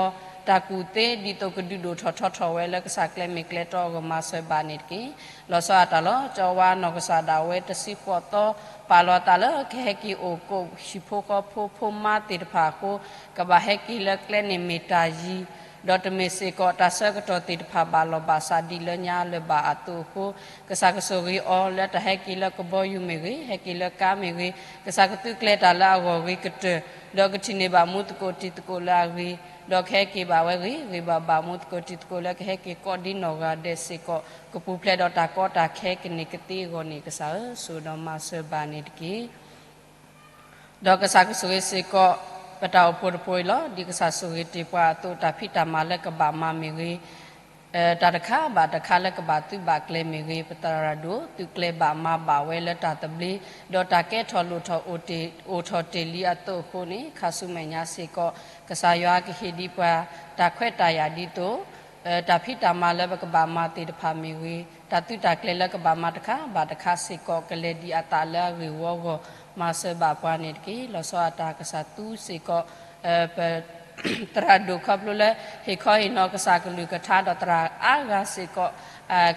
တၢ်ကူၣ်သ့ ဒ်သိးကဒုးဒိၣ်ထီၣ်ထီထီၣ်ဝဲလၢကစၢ်ကျဲမ့ၢ်ကျဲတီအဂီၢ် မၤစၢၤဘၣ်န့ၣ်တက့ၢ်. လီၤဆီအတၢ်လီၤ, ကၠီဝါနီၢ်ကစၢ်ဒၣ်ဝဲတဆံဃိးသီ, ပာ်လီၤအသးလၢကဟဲက့ၤအိၣ်ကိးဟံၣ်ဖိဃီဖိဖိမါသ့ၣ်တဖၣ်အဃိ, ကဘၣ်ဟဲက့ၤလၢကျဲန့ၣ်မ့ၢ်တၢ်ယံၤ, ဒီးတမ့ၢ်စ့ၢ်ကီးတၢ်ဆၢကတီၢ်သ့ၣ်တဖၣ်ဘၣ်လီၤဘၣ်စးဒ်လၢညါလၢၤဘၣ်အသိးအဃိ, ကစၢ်ကဆိၣ်ဂ့ၤအီၤလၢတၢ်ဟဲက့ၤလၢကဘီယူၤမ့ၢ်ဂ့ၤ, ဟဲက့ၤလၢကါမ့ၢ်ဂ့ၤ, ကစၢ်ကသုးကျဲၤတၢ်လၢအဂီၢ်ဂ့ၤကတၢၢ်, ဒီးကထံၣ်န့ၢ်ဘၣ်မူသကိးတံၤသကိးလၢအဂ့ၤ, ဒီးကဟဲက့ၤဘၣ်ဝဲဂ့ၤဂ့ၤဘၣ်ဘၣ် မူသကိးတံၤသကိးလၢကဟဲက့ၤကိးဒ်နီၢ်ဂၤဒဲးစ့ၢ်ကီး, ကပူၤဖျဲးဒီးတၢ်ကီတၢ်ခဲကန့ၢ်ကသ့အဂီၢ်န့ၣ် ကစၢ်ဧၢ, စိာ်ဒီးမၤစၢၤဘၣ်န့ၣ်တက့ၢ်. ဒီးကစၢ်ကဆိၣ်ဂ့ၤစ့ၢ်ကီး ပတၢ်အိၣ်ဖှိၣ်တဖှိၣ်အံၤလီၤ. ဒ်ကစၢ်ဆိၣ်ဂ့ၤတ့ၢ်ပှၤအသိး တၢ်ဖံးတၢ်မၤလၢကဘၣ်မၤမ့ၢ်ဂ့ၤ, တၢ်တခါဘၣ်တခါလၢကဘၣ်သုးဘၣ်ကျဲၤမ့ၢ်ဂ့ၤ, ပသရၣ်ဒိၣ်သုးကျဲၤဘၣ်မၤဘၣ်ဝဲလၢတၢ်သဘျ့, ဒီးတၢ်ကဲထီၣ်လိၣ်ထီၣ်အိၣ်ထီၣ်တ့ၢ်လံအသိးအဃိန့ၣ်, ခါဆူမဲာ်ညါစ့ၢ်ကီး ကစၢ်ယွၤကဟ့ၣ်ဒံးပှၤ တၢ်ခွဲးတၢ်ယာ်ဒ်သိး တၢ်ဖံးတၢ်မၤလၢပကဘၣ်မၤသ့ၣ်တဖၣ်မ့ၢ်ဂ့ၤ, တၢ်သုးတၢ်ကျဲၤလၢကဘၣ်မၤတခါဘၣ်တခါစ့ၢ်ကီး ကလဲၤဒံးအသးလၢအဂ့ၢ်ဝီအဂီၢ် မၤစၢၤဘၣ်ပှၤန့ၣ်တက့ၢ်. လီၤဆီအတၢ်ကစၢ်သူစ့ၢ်ကီး ပ သရၣ်ဒိၣ်ခီဖျိလၢ ဟ့ၣ်ခီဟ့ၣ်နီၤကစၢ်ကလုၢ်ကထါ ဒီးသရၣ်အါဂၤစ့ၢ်ကီး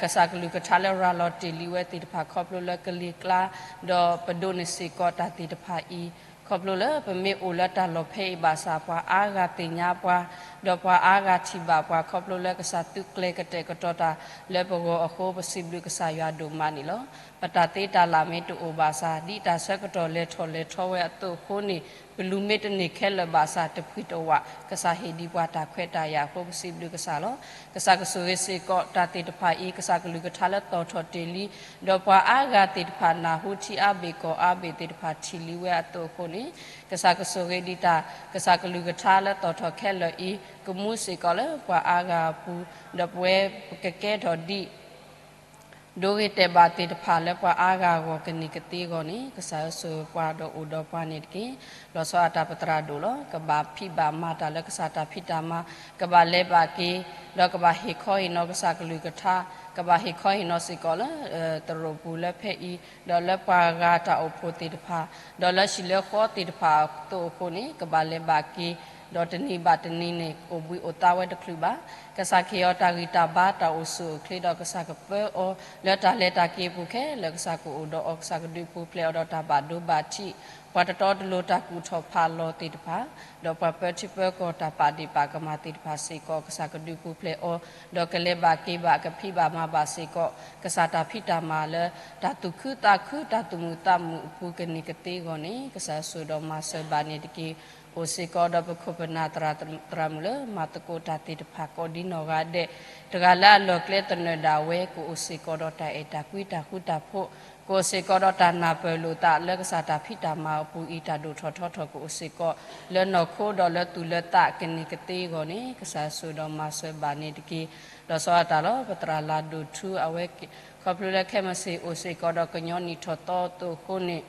ကစၢ်ကလုၢ်ကထါလၢရၤလီၤတ့ၢ်လံဝဲသ့ၣ်တဖၣ်ခီဖျိလၢကလံၤကျါ ဒီးပဒိးန့ၢ်စ့ၢ်ကီးတၢ်သ့ၣ်တဖၣ်အံၤ, ခီဖျိလၢပမ့ၢ်အိၣ်လၢတၢ်လီၢ်ဖဲအံၤဘၣ်ဆၣ် ပှၤအါဂၤသ့ၣ်ညါပှၤ, ဒီးပှၤအါဂၤထံၣ်ဘၣ်ပှၤ ခီဖျိလၢကစၢ်သုးကျဲၤကတဲာ်ကတီၤတၢ်လၢပဂီၢ်အဃိ ပစံးဘျုးကစၢ်ယွၤဒိၣ်မးန့ၣ်လီၤ. ပတၢ်သ့တၢ်လၢ်မ့ၢ်တအိၣ်ဘၣ်ဆၣ် ဒ်တၢ်ဆၢကတီၢ်လဲၤထီၣ်လဲၤထီဝဲအသိးအဃိန့ၣ် ပလူၤမ့ၢ်တန့ၢ်ခဲလၢာ်ဘၣ်ဆၣ် တပှံၤတဝး ကစၢ်ဟ့ၣ်ဒံးပှၤတၢ်ခွဲးတၢ်ယာ်အဃိ ပစံးဘျုးကစၢ်လီၤ. ကစၢ်ကဆိၣ်ဂ့ၤစ့ၢ်ကီးတၢ်သ့ၣ်တဖၣ်အံၤ ကစၢ်ကလုၢ်ကထါလၢသီၣ်ထီၣ်တ့ၢ်လံ, ဒီးပှၤအါဂၤသ့ၣ်တဖၣ်နၢ်ဟူထံအါဘ့ၣ်ကီၢ်အါဘ့ၣ်သ့ၣ်တဖၣ်ထံၣ်လံဝဲအသိးအဃိန့ၣ်, ကစၢ်ကဆိၣ်ဂ့ၤဒံးတၢ် ကစၢ်ကလုၢ်ကထါလၢသီၣ်ထီၣ်ခဲလၢာ်အံၤ ကမူစ့ၢ်ကီးလၢပှၤအါဂၤအပူၤ, ဒီးပဝဲပကကဲထီၣ်ဒ် ဒိဂ့ၤတဲာ်ဘၣ်သ့ၣ်တဖၣ်လၢပှၤအါဂၤအဂီၢ်ကန့ၢ်ကသ့အဂီၢ်န့ၣ် ကစၢ်ဧၢ စိာ်ပှၤဒီးအိၣ်ဒီးပှၤန့ၣ်တက့ၢ်. လီၤဆီအတၢ်ပသရၣ်ဒိၣ်လီၤ. ကဘၣ်ဖံးဘၣ်မၤတၢ်လၢကစၢ်တၢ်ဖံးတၢ်မၤ, ကဘၣ်လဲၤဘၣ်က့ၤ, ဒီးကဘၣ်ဟ့ၣ်ခီဟ့ၣ်နီၤကစၢ်ကလုၢ်ကထါ, ကဘၣ်ဟ့ၣ်ခီဟ့ၣ်နီၤစ့ၢ်ကီးလၢ သရိာ်ပူၤလၢဖဲအံၤ, ဒီးလၢပှၤဂၤတၢ်အိၣ်ဖှိၣ်သ့ၣ်တဖၣ်, ဒီးလၢဟံၣ်လၢဃီသ့ၣ်တဖၣ်အသိးအဃိန့ၣ် ကဘၣ်လဲၤဘၣ်က့ၤ ဒီးတနံၤဘၣ်တနံၤန့ၣ် အိၣ်ဘှံးအိၣ်သါဝဲတချုးဘၣ်. ကစၢ်ခ့ၣ်အီၤတၢ်ဂံၢ်တၢ်ဘါတၢ်အိၣ်ဆူၣ်အိၣ်ချ့ဒီးကစၢ်ကပၢအီၤလၢတၢ်လဲၤတၢ်က့ၤအပူၤခဲလၢာ်, ကစၢ်ကအိၣ်ဒီးအီၤ, ကစၢ်ကဒုးပူၤဖျဲးအီၤဒီးတၢ်ဘၣ်ဒိဘၣ်ထံး, ပှၤတတီတလိၤတၢ်ကူၣ်ထီၣ်ဖးလီၤသ့ၣ်တဖၣ်, ဒီးပှၤပၢထံပၢကီၢ်တၢ်ပာ်ဒ့ၣ်ပာ်ကမၣ်သ့ၣ်တဖၣ်စ့ၢ်ကီး ကစၢ်ကဒုးပူၤဖျဲးအီၤ, ဒီးကလဲၤဘၣ်က့ၤဘၣ်ကဖံးဘၣ်မၤဘၣ်စ့ၢ်ကီး ကစၢ်တၢ်ဖံးတၢ်မၤလၢ တၢ်သူၣ်ခုသးခုတၢ်သူၣ်မုာ်သးမုာ်အပူၤကန့ၢ်ကသ့အဂီၢ်န့ၣ် ကစၢ်ဆိၣ်ဒီးမၤစၢၤဘၣ်န့ၣ်တက့ၢ်. အိၣ်စ့ၢ်ကီးဒီးပခိၣ်ပနၢ်သရၣ်သရၣ်မုၣ်လၢမၤသကိးတၢ်သ့ၣ်တဖၣ်ကိးဒ်နီၢ်ဂၤဒဲး, တဂၤလၢအလီၢ်ကျဲသနၢၣ်ဒၣ်ဝဲ ကအိၣ်စ့ၢ်ကီးဒီးတၢ်အဲၣ်တၢ်ကွံတၢ်ဃူတၢ်ဖိး, ကအိၣ်စ့ၢ်ကီးဒီးတၢ်နၢ်ပၢၢ်လိာ်သးလၢကစၢ်တၢ်ဖံးတၢ်မၤအပူၤအံၤ တၢ်ဒိၣ်ထီၣ်ထီထီၣ်ကအိၣ်စ့ၢ်ကီး လၢနီၢ်ခိဒီးလၢသူၣ်လၢသးကန့ၢ်ကသ့အဂီၢ်န့ၣ် ကစၢ်ဆိၣ်ဒီးမၤစၢၤဘၣ်န့ၣ်တက့ၢ်. ဒီးစီၤအၤတၢ်လီၤ ပသရၣ်လၤဒိၣ်ထူအဝဲ ခီဖျိလၢခဲမုၢ်ဆ့ၣ်အိၣ်စ့ၢ်ကီးဒီးကညီနံၣ်ထီၣ်သီအသိးအဃိန့ၣ်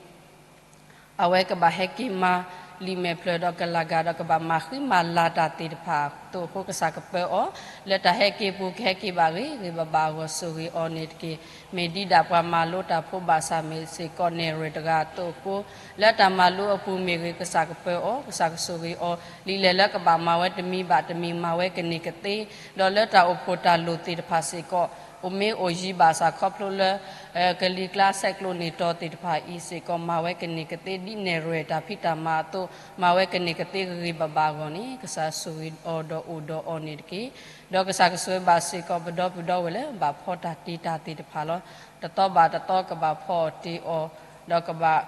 အဝဲကဘၣ်ဟဲက့ၤမၤလံာ်မဲာ်ဖျၢၣ်ဒီးကလၤဂၤဒီး ကဘၣ်မၤဃံမၤလၤတၢ်သ့ၣ်တဖၣ်အသိးအဃိ ကစၢ်ကပၢအီၤ လၢတၢ်ဟဲက့ၤပူၤ ကဟဲက့ၤဘၣ်ဂ့ၤဂ့ၤဘၣ်ဘၣ်အဂီၢ် ဆိၣ်ဂ့ၤအီၤန့ၣ်တက့ၢ်. မ့ၢ်ဒ်ဒၣ်ပှၤမၤလိတၢ်ဖိဘၣ်ဆၣ်မ့ၢ်စ့ၢ်ကီးနဲၣ်ရွဲၣ်တဂၤအသိးအဃိ လၢတၢ်မၤလိအပူၤမ့ၢ်ဂ့ၤ ကစၢ်ကပၢအီၤ, ကစၢ်ကဆိၣ်ဂ့ၤအီၤ လံာ်လဲၢ်လၢကဘၣ်မၤဝဲတမံၤဘၣ်တမံၤ မၤဝဲကန့ၢ်ကသ့, ဒီးလၢတၢ်အိၣ်ဖှိၣ်တၢ်လိၣ်သ့ၣ်တဖၣ်စ့ၢ်ကီး အိၣ်မ့ၢ်အိၣ်ယံၤဘၣ်ဆၣ် ခီဖျိလၢ ကလံၤကျါဆဲးကျိးန့ၣ်တီၤသ့ၣ်တဖၣ်အံၤစ့ၢ်ကီး မၤဝဲကန့ၢ်ကသ့ ဒ်နဲၣ်ရွဲၣ်တၢ်ဖံးတၢ်မၤအသိး မၤဝဲကန့ၢ်ကသ့ဂ့ၤဂ့ၤဘၣ်ဘၣ်အဂီၢ်န့ၣ် ကစၢ်ဆိၣ်ဂ့ၤအီၤဒီးအိၣ်ဒီးအီၤန့ၣ်တက့ၢ်. ဒီးကစၢ်ကဆိၣ်ဂ့ၤဘၣ်စ့ၢ်ကီး ပဒီပုၢ်ဒီဝဲၢ်လၢဘၣ်ဖီတၢ်တ့တၢ်သ့ၣ်တဖၣ်လီၤ. တသီဘၣ်တသီကဘၣ်ဖီအီၣ်တ့အီၣ်, ဒီးကဘၣ်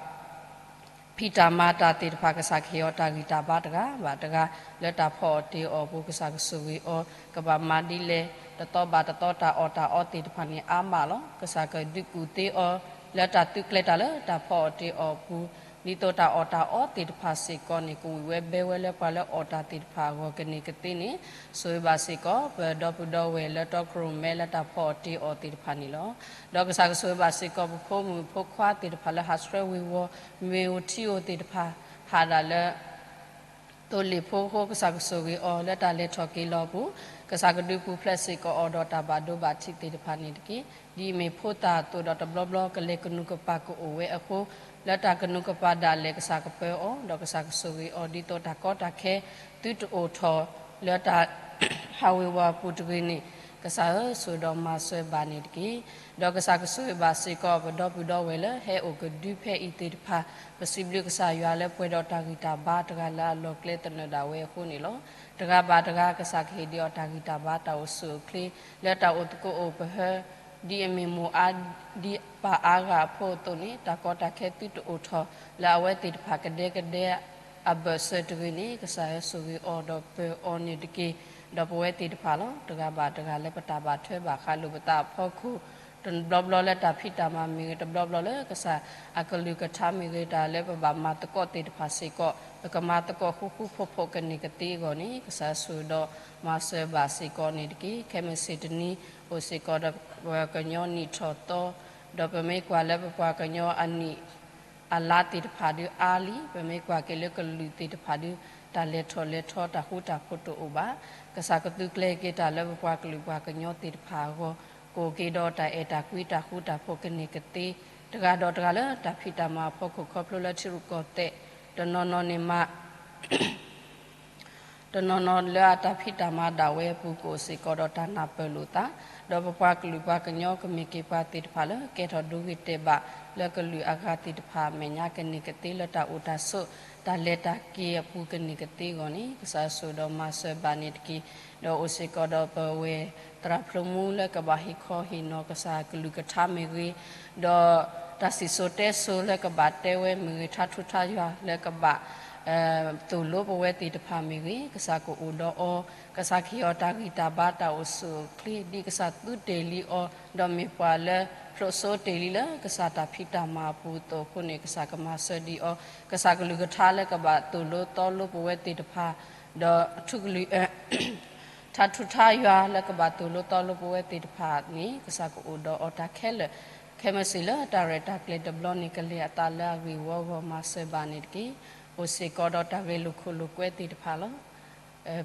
ဖံးတၢ်မၤတၢ်သ့ၣ်တဖၣ် ကစၢ်ကဟ့ၣ်အီၤတၢ်ဂံၢ်တၢ်ဘါတဂၤဘၣ်တဂၤ လၢတၢ်ဖီအီၣ်တ့အီၣ်အပူၤ ကစၢ်ကဆိၣ်ဂ့ၤအီၤ ကဘၣ်မၤဒ်လဲၣ် တသီဘၣ်တသီတၢ်အီၣ်တၢ်အီသ့ၣ်တဖၣ်န့ၣ် အါမးလီၤ. ကစၢ်ကဒုးကူၣ်သ့အီၤ လၢတၢ်သုးကျဲၤတၢ်လၢတၢ်ဖီအီၣ်တ့အီၣ်အပူၤ ဒ်သိးတၢ်အီၣ်တၢ်အီသ့ၣ်တဖၣ်စ့ၢ်ကီးန့ၣ် ကဝံၣ်ဝဲဘဲဝဲလၢပှၤလၢအီၣ်တၢ်သ့ၣ်တဖၣ်အဂီၢ်ကန့ၢ်ကသ့န့ၣ် ဆိၣ်ဂ့ၤဘၣ်စ့ၢ်ကီး ပဒီပုၢ်ဒီဝဲၢ်လၢတီခိၣ်ရိၣ်မဲလၢတၢ်ဖီအီၣ်တ့အီၣ်သ့ၣ်တဖၣ်န့ၣ်လီၤ. ဒီးကစၢ်ကဆိၣ်ဂ့ၤဘၣ်စ့ၢ်ကီး ပဖိမုၣ်ဖိခွါသ့ၣ်တဖၣ်လၢဟးဆှၢဝ့ၤဝီၤ မ့ၢ်အိၣ်ထံအိၣ်သ့ၣ်တဖၣ် ဟးဒၣ်လၢ သိလ့ၣ်ဖိအဃိ ကစၢ်ကဆိၣ်ဂ့ၤအီၤလၢတၢ်လဲၤထီၣ်က့ၤလီၤအပူၤ, ကစၢ်ကဒုးပူၤဖျဲးစ့ၢ်ကီးအီၤဒီးတၢ်ဘၣ်ဒိဘၣ်ထံးသ့ၣ်တဖၣ်န့ၣ်တက့ၢ်. ဒ်အမ့ၢ်ဖိသၣ်အသိးဒီးတဘျီဘျီကလဲၤကနူၤကပၤကအိၣ်ဝဲအဃိ, လၢတၢ်ကနူၤကပၤဒၣ်လဲာ်ကစၢ်ကပၢအီၤ, ဒီးကစၢ်ကဆိၣ်ဂ့ၤအီၤဒ်သိးတၢ်ကီတၢ်ခဲ သုတအိၣ်ထီၣ်လၢတၢ်ဟးဝ့ၤဝီၤအပူၤတဂ့ၤန့ၣ်, ကစၢ်ဧၢ ဆိၣ်ဒီးမၤစၢၤဘၣ်န့ၣ်တက့ၢ်. ဒီးကစၢ်ကဆိၣ်ဂ့ၤဘၣ်စ့ၢ်ကီး ပဒီပုၢ်ဒီဝဲၢ်လၢဟဲအိၣ်ကဒုဖဲအံၤသ့ၣ်တဖၣ်, ပစံးဘျုးကစၢ်ယွၤလၢပှဲၤဒီးတၢ်ဂံၢ်တၢ်ဘါတဂၤလၢအလီၢ်ကျဲသနၢၣ်ဒၣ်ဝဲအဃိန့ၣ်လီၤ. တဂၤဘၣ်တဂၤ ကစၢ်ကဟ့ၣ်ဒံးအီၤတၢ်ဂံၢ်တၢ်ဘါတၢ်အိၣ်ဆူၣ်အိၣ်ချ့ လၢတၢ်အိၣ်သကိးအိၣ်ပဟၢ ဒ်အမ့ၢ်မိၢ်အါဒံးပၢ်အါဂၤအဖိအသိးန့ၣ်, တၢ်ကီတၢ်ခဲသုတအိၣ်ထီၣ်လၢအဝဲသ့ၣ်တဖၣ်ကဒဲကဒဲအဘၢၣ်စၢၤတဂ့ၤန့ၣ်, ကစၢ်ဧၢ ဆိၣ်ဂ့ၤအီၤဒီးပၢၤအီၤန့ၣ်တက့ၢ်. ဒီးပဝဲသ့ၣ်တဖၣ်လီၤ. တဂၤဘၣ်တဂၤလၢပတၢ်ဘၣ်ထွဲဘၣ်ဃးလိာ်ပသးအဖီခိၣ်, တဘျီဘျီလၢတၢ်ဖံးတၢ်မၤမ့ၢ်ဂ့ၤ, တဘျီဘျီလၢကစၢ်အကလုၢ်ကထါမ့ၢ်ဂ့ၤ, တၢ်လၢပဘၣ်မၤသကိးသ့ၣ်တဖၣ်စ့ၢ်ကီး, ပကမၤသကိးဃူဃူဖိးဖိးကန့ၢ်ကသ့အဂီၢ်န့ၣ်, ကစၢ်ဆိၣ်ဒီးမၤစၢၤဘၣ်စ့ၢ်ကီးန့ၣ်တက့ၢ်. ခဲမုၢ်ဆ့ၣ်တနံၤ အိၣ်စ့ၢ်ကီးဒီးပကညီနံၣ်ထီၣ်သီ, ဒီးပမ့ၢ်ကွၢ်လၢပပှၤကညီအနံၣ် အလါသ့ၣ်တဖၣ်ဒုးအါလံ, ပမ့ၢ်ကွၢ်က့ၤလၢကလုာ်သ့ၣ်တဖၣ်ဒုး တၢ်လဲၤထီၣ်လဲၤထီတၢ်ဃူတၢ်ဖိးတအိၣ်ဘၣ်. ကစၢ်ကသုးကျဲၤက့ၤတၢ်လၢပပှၤကလုာ်ပှၤကညီသ့ၣ်တဖၣ်အဂီၢ်, ကအိၣ်က့ၤဒီးတၢ်အဲၣ်တၢ်ကွံတၢ်ဃူတၢ်ဖိးကန့ၢ်ကသ့, တဂၤဒီးတဂၤလၢတၢ်ဖံးတၢ်မၤအဖီခိၣ် ခီဖျိလၢထံရူၢ်ကီၢ်သဲး တနီၤနီၤန့ၣ်မး တနီၤနီၤလၢအတၢ်ဖံးတၢ်မၤဒၣ်ဝဲအပူၤ ကအိၣ်စ့ၢ်ကီးဒီးတၢ်နၢ်ပၢၢ်လိာ်သး, ဒီးပပှၤကလုာ်ပှၤကညီကမ့ၢ်က့ၤပှၤသ့ၣ်တဖၣ်လၢ ကဲထီၣ်ဒိဂ့ၤတဲာ်ဘၣ်လၢကလုာ်အဂၤသ့ၣ်တဖၣ်အမဲာ်ညါ ကန့ၢ်ကသ့လၢတၢ်အိၣ်တၢ်ဆိး တၢ်လဲၤတၢ်က့ၤအပူၤကန့ၢ်ကသ့အဂီၢ်န့ၣ် ကစၢ်ဆိၣ်ဒီးမၤစၢၤဘၣ်န့ၣ်တက့ၢ်. ဒီးအိၣ်စ့ၢ်ကီးဒီးပဝဲသရၣ်ဖျိမူလၢကဘၣ်ဟ့ၣ်ခီဟ့ၣ်နီၤကစၢ်ကလုၢ်ကထါမ့ၢ်ဂ့ၤ, ဒီးတၢ်စံၣ်စိၤတဲစိၤလၢကဘၣ်တဲဝဲမ့ၢ်ဂ့ၤ, ထါထူထါယွၤလၢကဘၣ် သိၣ်လိပဝဲသ့ၣ်တဖၣ်မ့ၢ်ဂ့ၤ, ကစၢ်ကအိၣ်ဒီးအီၤ, ကစၢ်ကဟ့ၣ်အီၤတၢ်ဂံၢ်တၢ်ဘါတၢ်အိၣ်ဆူၣ်အိၣ်ချ့ ဒ်ကစၢ်သုတ့ၢ်လံအီၤ, ဒီးမ့ၢ်ပှၤလၢဖျိးစိတ့ၢ်လံလၢကစၢ်တၢ်ဖံးတၢ်မၤအပူၤအသိးအဃိန့ၣ် ကစၢ်ကမၤစၢၤဒံးအီၤ, ကစၢ်ကလုၢ်ကထါလၢကဘၣ်သိၣ်လိသီလိပဝဲသ့ၣ်တဖၣ်, ဒီးထူကလုၢ် ထါထူထါယွၤလၢကဘၣ်သိၣ်လိသီလိပဝဲသ့ၣ်တဖၣ်န့ၣ် ကစၢ်ကအိၣ်ဒီးအီၤတၢ်ခဲလၢာ်, ခဲမုၢ်ဆ့ၣ်လၢတၢ်ရဲၣ်တၢ်ကျဲၤတဘျီန့ၣ် ကလဲၤအသးလၢအဂ့ၢ်ဝီအဂီၢ် မၤစၢၤဘၣ်န့ၣ်တက့ၢ်. အိၣ်စ့ၢ်ကီးဒီးတၢ်ဂဲၤလိာ်ခိၣ်လိာ်ကွဲသ့ၣ်တဖၣ်လီၤ.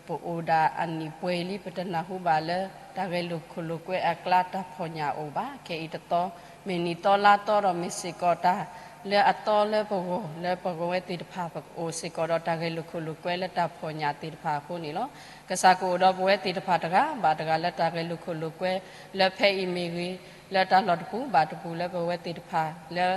ပအိၣ်ဒၣ်အနံၣ်ပှဲၤလံ ပတနၢ်ဟူဘၣ်လၢ တၢ်ဂဲၤလိာ်ခိၣ်လိာ်ကွဲအကျါတၢ်ဖီၣ်ညၣ်အိၣ်ဘၣ်. ခဲအံၤတသီ မ့ၢ်နံၣ်သီလါသီဒီးမ့ၢ်စ့ၢ်ကီးတၢ် လၢအသီလၢပဂီၢ် လၢပဝဲသ့ၣ်တဖၣ် ပကအိၣ်စ့ၢ်ကီးဒီးတၢ်ဂဲၤလိာ်ခိၣ်လိာ်ကွဲလၢတၢ်ဖီၣ်ညၣ်သ့ၣ်တဖၣ်အဃိန့ၣ်လီၤ. ကစၢ်ကအိၣ်ဒီးပဝဲသ့ၣ်တဖၣ်တဂၤဘၣ်တဂၤလၢတၢ်ဂဲၤလိာ်ခိၣ်လိာ်ကွဲ လၢဖဲအံၤမ့ၢ်ဂ့ၤ, လၢတၢ်လီၢ်တပူၤဘၣ်တပူၤ လၢပဝဲသ့ၣ်တဖၣ် လၢ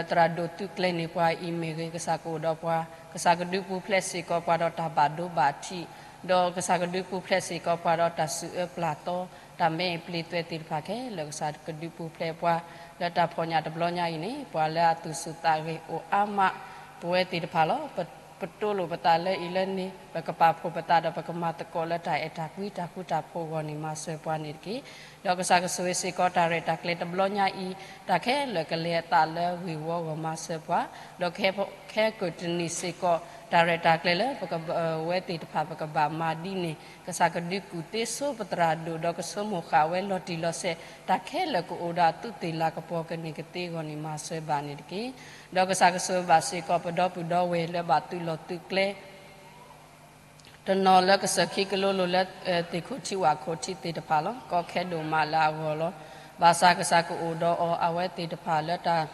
သရၣ်ဒိၣ်သုးကျဲၤန့ၢ်ပှၤအံၤမ့ၢ်ဂ့ၤ, ကစၢ်ကအိၣ်ဒီးပှၤ, ကစၢ်ကဒုးပူၤဖျဲးစ့ၢ်ကီးပှၤဒီးတၢ်ဘၣ်ဒိဘၣ်ထံး, ဒီးကစၢ်ကဒုးပူၤဖျဲးစ့ၢ်ကီးပှၤဒီးတၢ်စူးအၢပျၢ်သီ, တၢ်မဲအံၤပျ့ၤသွဲသ့ၣ်တဖၣ်ခဲလၢာ် ကစၢ်ကဒုးပူၤဖျဲးပှၤ လၢတၢ်ဖီၣ်ညၣ်တဘျီညါအံၤန့ၣ် ပှၤလၢအသူၣ်ဆူၣ်သးဂဲၤအိၣ်အါမး ပဝဲသ့ၣ်တဖၣ်လီၤ. ပ ပတိၢ်လိာ်ပသးလၢအံၤလၢန့ၣ် ပကပာ်ဖှိၣ်ပသးဒီးပကမၤသကိးလၢတၢ်အဲၣ်တၢ်ကွံတၢ်ဃူတၢ်ဖိးအဂီၢ်န့ၣ် မၤစၢၤပှၤန့ၣ်တက့ၢ်. ဒီးကစၢ်ကဆိၣ်ဂ့ၤစ့ၢ်ကီးတၢ်ရဲၣ်တၢ်ကျဲၤတဘျီညါအံၤ တၢ်ခဲလၢာ်ကလဲၤအသးလၢဂ့ၢ်ဝီအဂီၢ်မၤစၢၤပှၤ, ဒီးကဟဲက့ၤတနံၤစ့ၢ်ကီး တၢ်ရဲၣ်တၢ်ကျဲၤလၢ ပဝဲသ့ၣ်တဖၣ်ပကဘၣ်မၤဒ်န့ၣ် ကစၢ်ကဒုးကူၣ်သ့ဆိပသရၣ်ဒိၣ် ဒီးကဆိကမိၣ်ဃာ်ဝဲလီၤတံၢ်လီၤဆဲး တၢ်ခဲလၢာ်ကအိၣ်ဒီးအသူးသ့ၣ်လၤကပီၤကန့ၢ်ကသ့အဂီၢ်န့ၣ် မၤစၢၤဘၣ်န့ၣ်တက့ၢ်. ဒီးကစၢ်ကဆိၣ်ဂ့ၤဘၣ်စ့ၢ်ကီးပဒီပုၢ်ဒီဝဲၢ်လၢဘၣ်သုးလီၢ်သုးကျဲ တနီၤလၢကစၢၢ်ခံကလိလိၤလၢ သ့ၣ်ခိၣ်ထံဝၣ်ခိၣ်ထံသ့ၣ်တဖၣ်လီၤ. ကီခဲဒိၣ်မးလၢအဂီၢ်လီၤ. ဘၣ်ဆၣ်ကစၢ်ကအိၣ်ဒီးအီၤ အဝဲသ့ၣ်တဖၣ်လၢတၢ်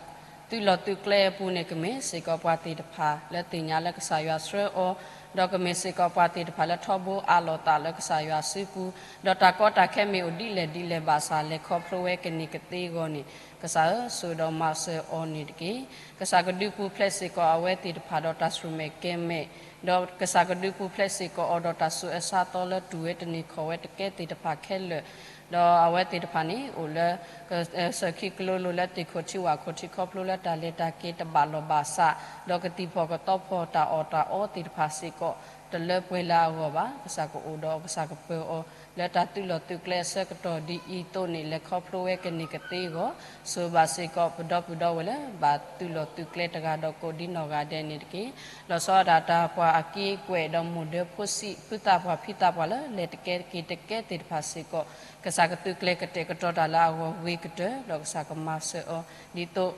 သုးလီၢ်သုးကျဲအပူၤန့ၣ် ကမ့ၢ်စ့ၢ်ကီးပှၤသ့ၣ်တဖၣ်လၢသ့ၣ်ညါလၢကစၢ်ယွၤဆှၢအီၤ, ဒီးကမ့ၢ်စ့ၢ်ကီးပှၤသ့ၣ်တဖၣ်လၢထီဘိအးလီၤသးလၢကစၢ်ယွၤစုပူၤ, ဒီးတၢ်ကီတၢ်ခဲမ့ၢ်အိၣ်ဒ်လဲၣ်ဒ်လဲၣ်ဘၣ်ဆၣ် လဲၤခီဖျိဝဲကန့ၢ်ကသ့အဂီၢ်န့ၣ် ကစၢ်ဧၢ ဆိၣ်ဒီးမၤစၢၤအီၤန့ၣ်တက့ၢ်. ကစၢ်ကဒုးပူၤဖျဲးစ့ၢ်ကီးအဝဲသ့ၣ်တဖၣ်ဒီးတၢ်ဆူၣ်မဲာ်ကဲၤမဲာ်, ဒီးကစၢ်ကဒုးပူၤဖျဲးစ့ၢ်ကီးအီၤဒီးတၢ်ဆူးအၢဆါသီလၢတူၢ်ဝဲတန့ၢ်ခီၣ်ဝဲတကဲသ့ၣ်တဖၣ်ခဲလၢာ်, ဒီးအဝဲသ့ၣ်တဖၣ်န့ၣ် အိၣ်လၢ ကစၢၢ်ခံကလိလိၤလၢသ့ၣ်ခိၣ်ထံဝၣ်ခိၣ်ထံခီဖျိလၢတၢ်လဲၤတၢ်က့ၤတဘၣ်လီၢ်ဘၣ်စး, ဒီးကသံၣ်ဖီၣ်ကသီဖီၣ်တၢ်အီၣ်တၢ်အီသ့ၣ်တဖၣ်စ့ၢ်ကီး တလၢပှဲၤလၢအဂီၢ်ဘၣ်. ကစၢ်ကအိၣ်ဒီးအီၤ ကစၢ်ကပၢၤအီၤ လၢတၢ်သုးလီၢ်သုးကျဲအဆၢကတီၢ်ဒ်အံၤအသိးန့ၣ် လဲၤခီဖျိဝဲကန့ၢ်ကသ့အဂီၢ်, ဆိၣ်ဂ့ၤဘၣ်စ့ၢ်ကီး ပဒီပုၢ်ဒီဝဲၢ်လၢဘၣ်သုးလီၢ်သုးကျဲတဂၤဒီးကိးဒံနီၢ်ဂၤဒဲးန့ၣ်တက့ၢ်. လီၤဆီဒၣ်တၢ်တၢ်ပှၤအက့ၢ်အကွဲၢ်ဒီးမိၢ်ဒၢဖိဆံး ဖုသးပှၢ်ဖံသးပှၢ်လၢလဲၤတကဲက့ၤတကဲသ့ၣ်တဖၣ်စ့ၢ်ကီး ကစၢ်ကသုးကျဲၤကတဲာ်ကတီၤတၢ်လၢအဂီၢ်ဂ့ၤကတၢၢ် ဒီးကစၢ်ကမၤစၢၤအီၤ ဒ်သိး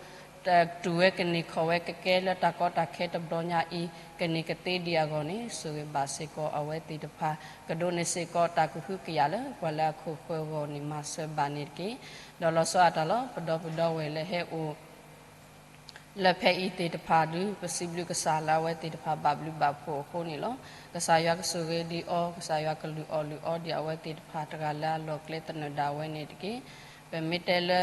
တူၢ်ဝဲကန့ၢ်ခီၣ်ဝဲကကဲလၢတၢ်ကီတၢ်ခဲတဘျီညါအံၤ ကန့ၢ်ကသ့ဒံးအဂီၢ်န့ၣ် ဆိၣ်ဂ့ၤဘၣ်စ့ၢ်ကီးအဝဲသ့ၣ်တဖၣ် ကဒိးန့ၢ်စ့ၢ်ကီးတၢ်ကဟုကယာ်လၢပှၤလၢအခိၣ်ဃၢၤအဂီၢ်န့ၣ် မၤစၢၤဘၣ်န့ၣ်တက့ၢ်. ဒီးလီၤဆီဒၣ်တၢ်လီၤ ပဒီပုၢ်ဒီဝဲၢ်လၢဟဲအိၣ် လၢဖဲအံၤသ့ၣ်တဖၣ်ဒုး ပစံးဘျုးကစၢ်လၢအဝဲသ့ၣ်တဖၣ်ဘၣ်ဘျုးဘၣ်ဖှိၣ်အဃိန့ၣ်လီၤ. ကစၢ်ယွၤကဆိၣ်ဂ့ၤဒံးအီၤ, ကစၢ်ယွၤကလုၢ်အီၣ်လုၢ်အီဒံးအဝဲသ့ၣ်တဖၣ်တဂၤလၢအလီၢ်ကျဲသနၢၣ်ဒၣ်ဝဲန့ၣ်တက့ၢ်. ပမ့ၢ်တဲလၢ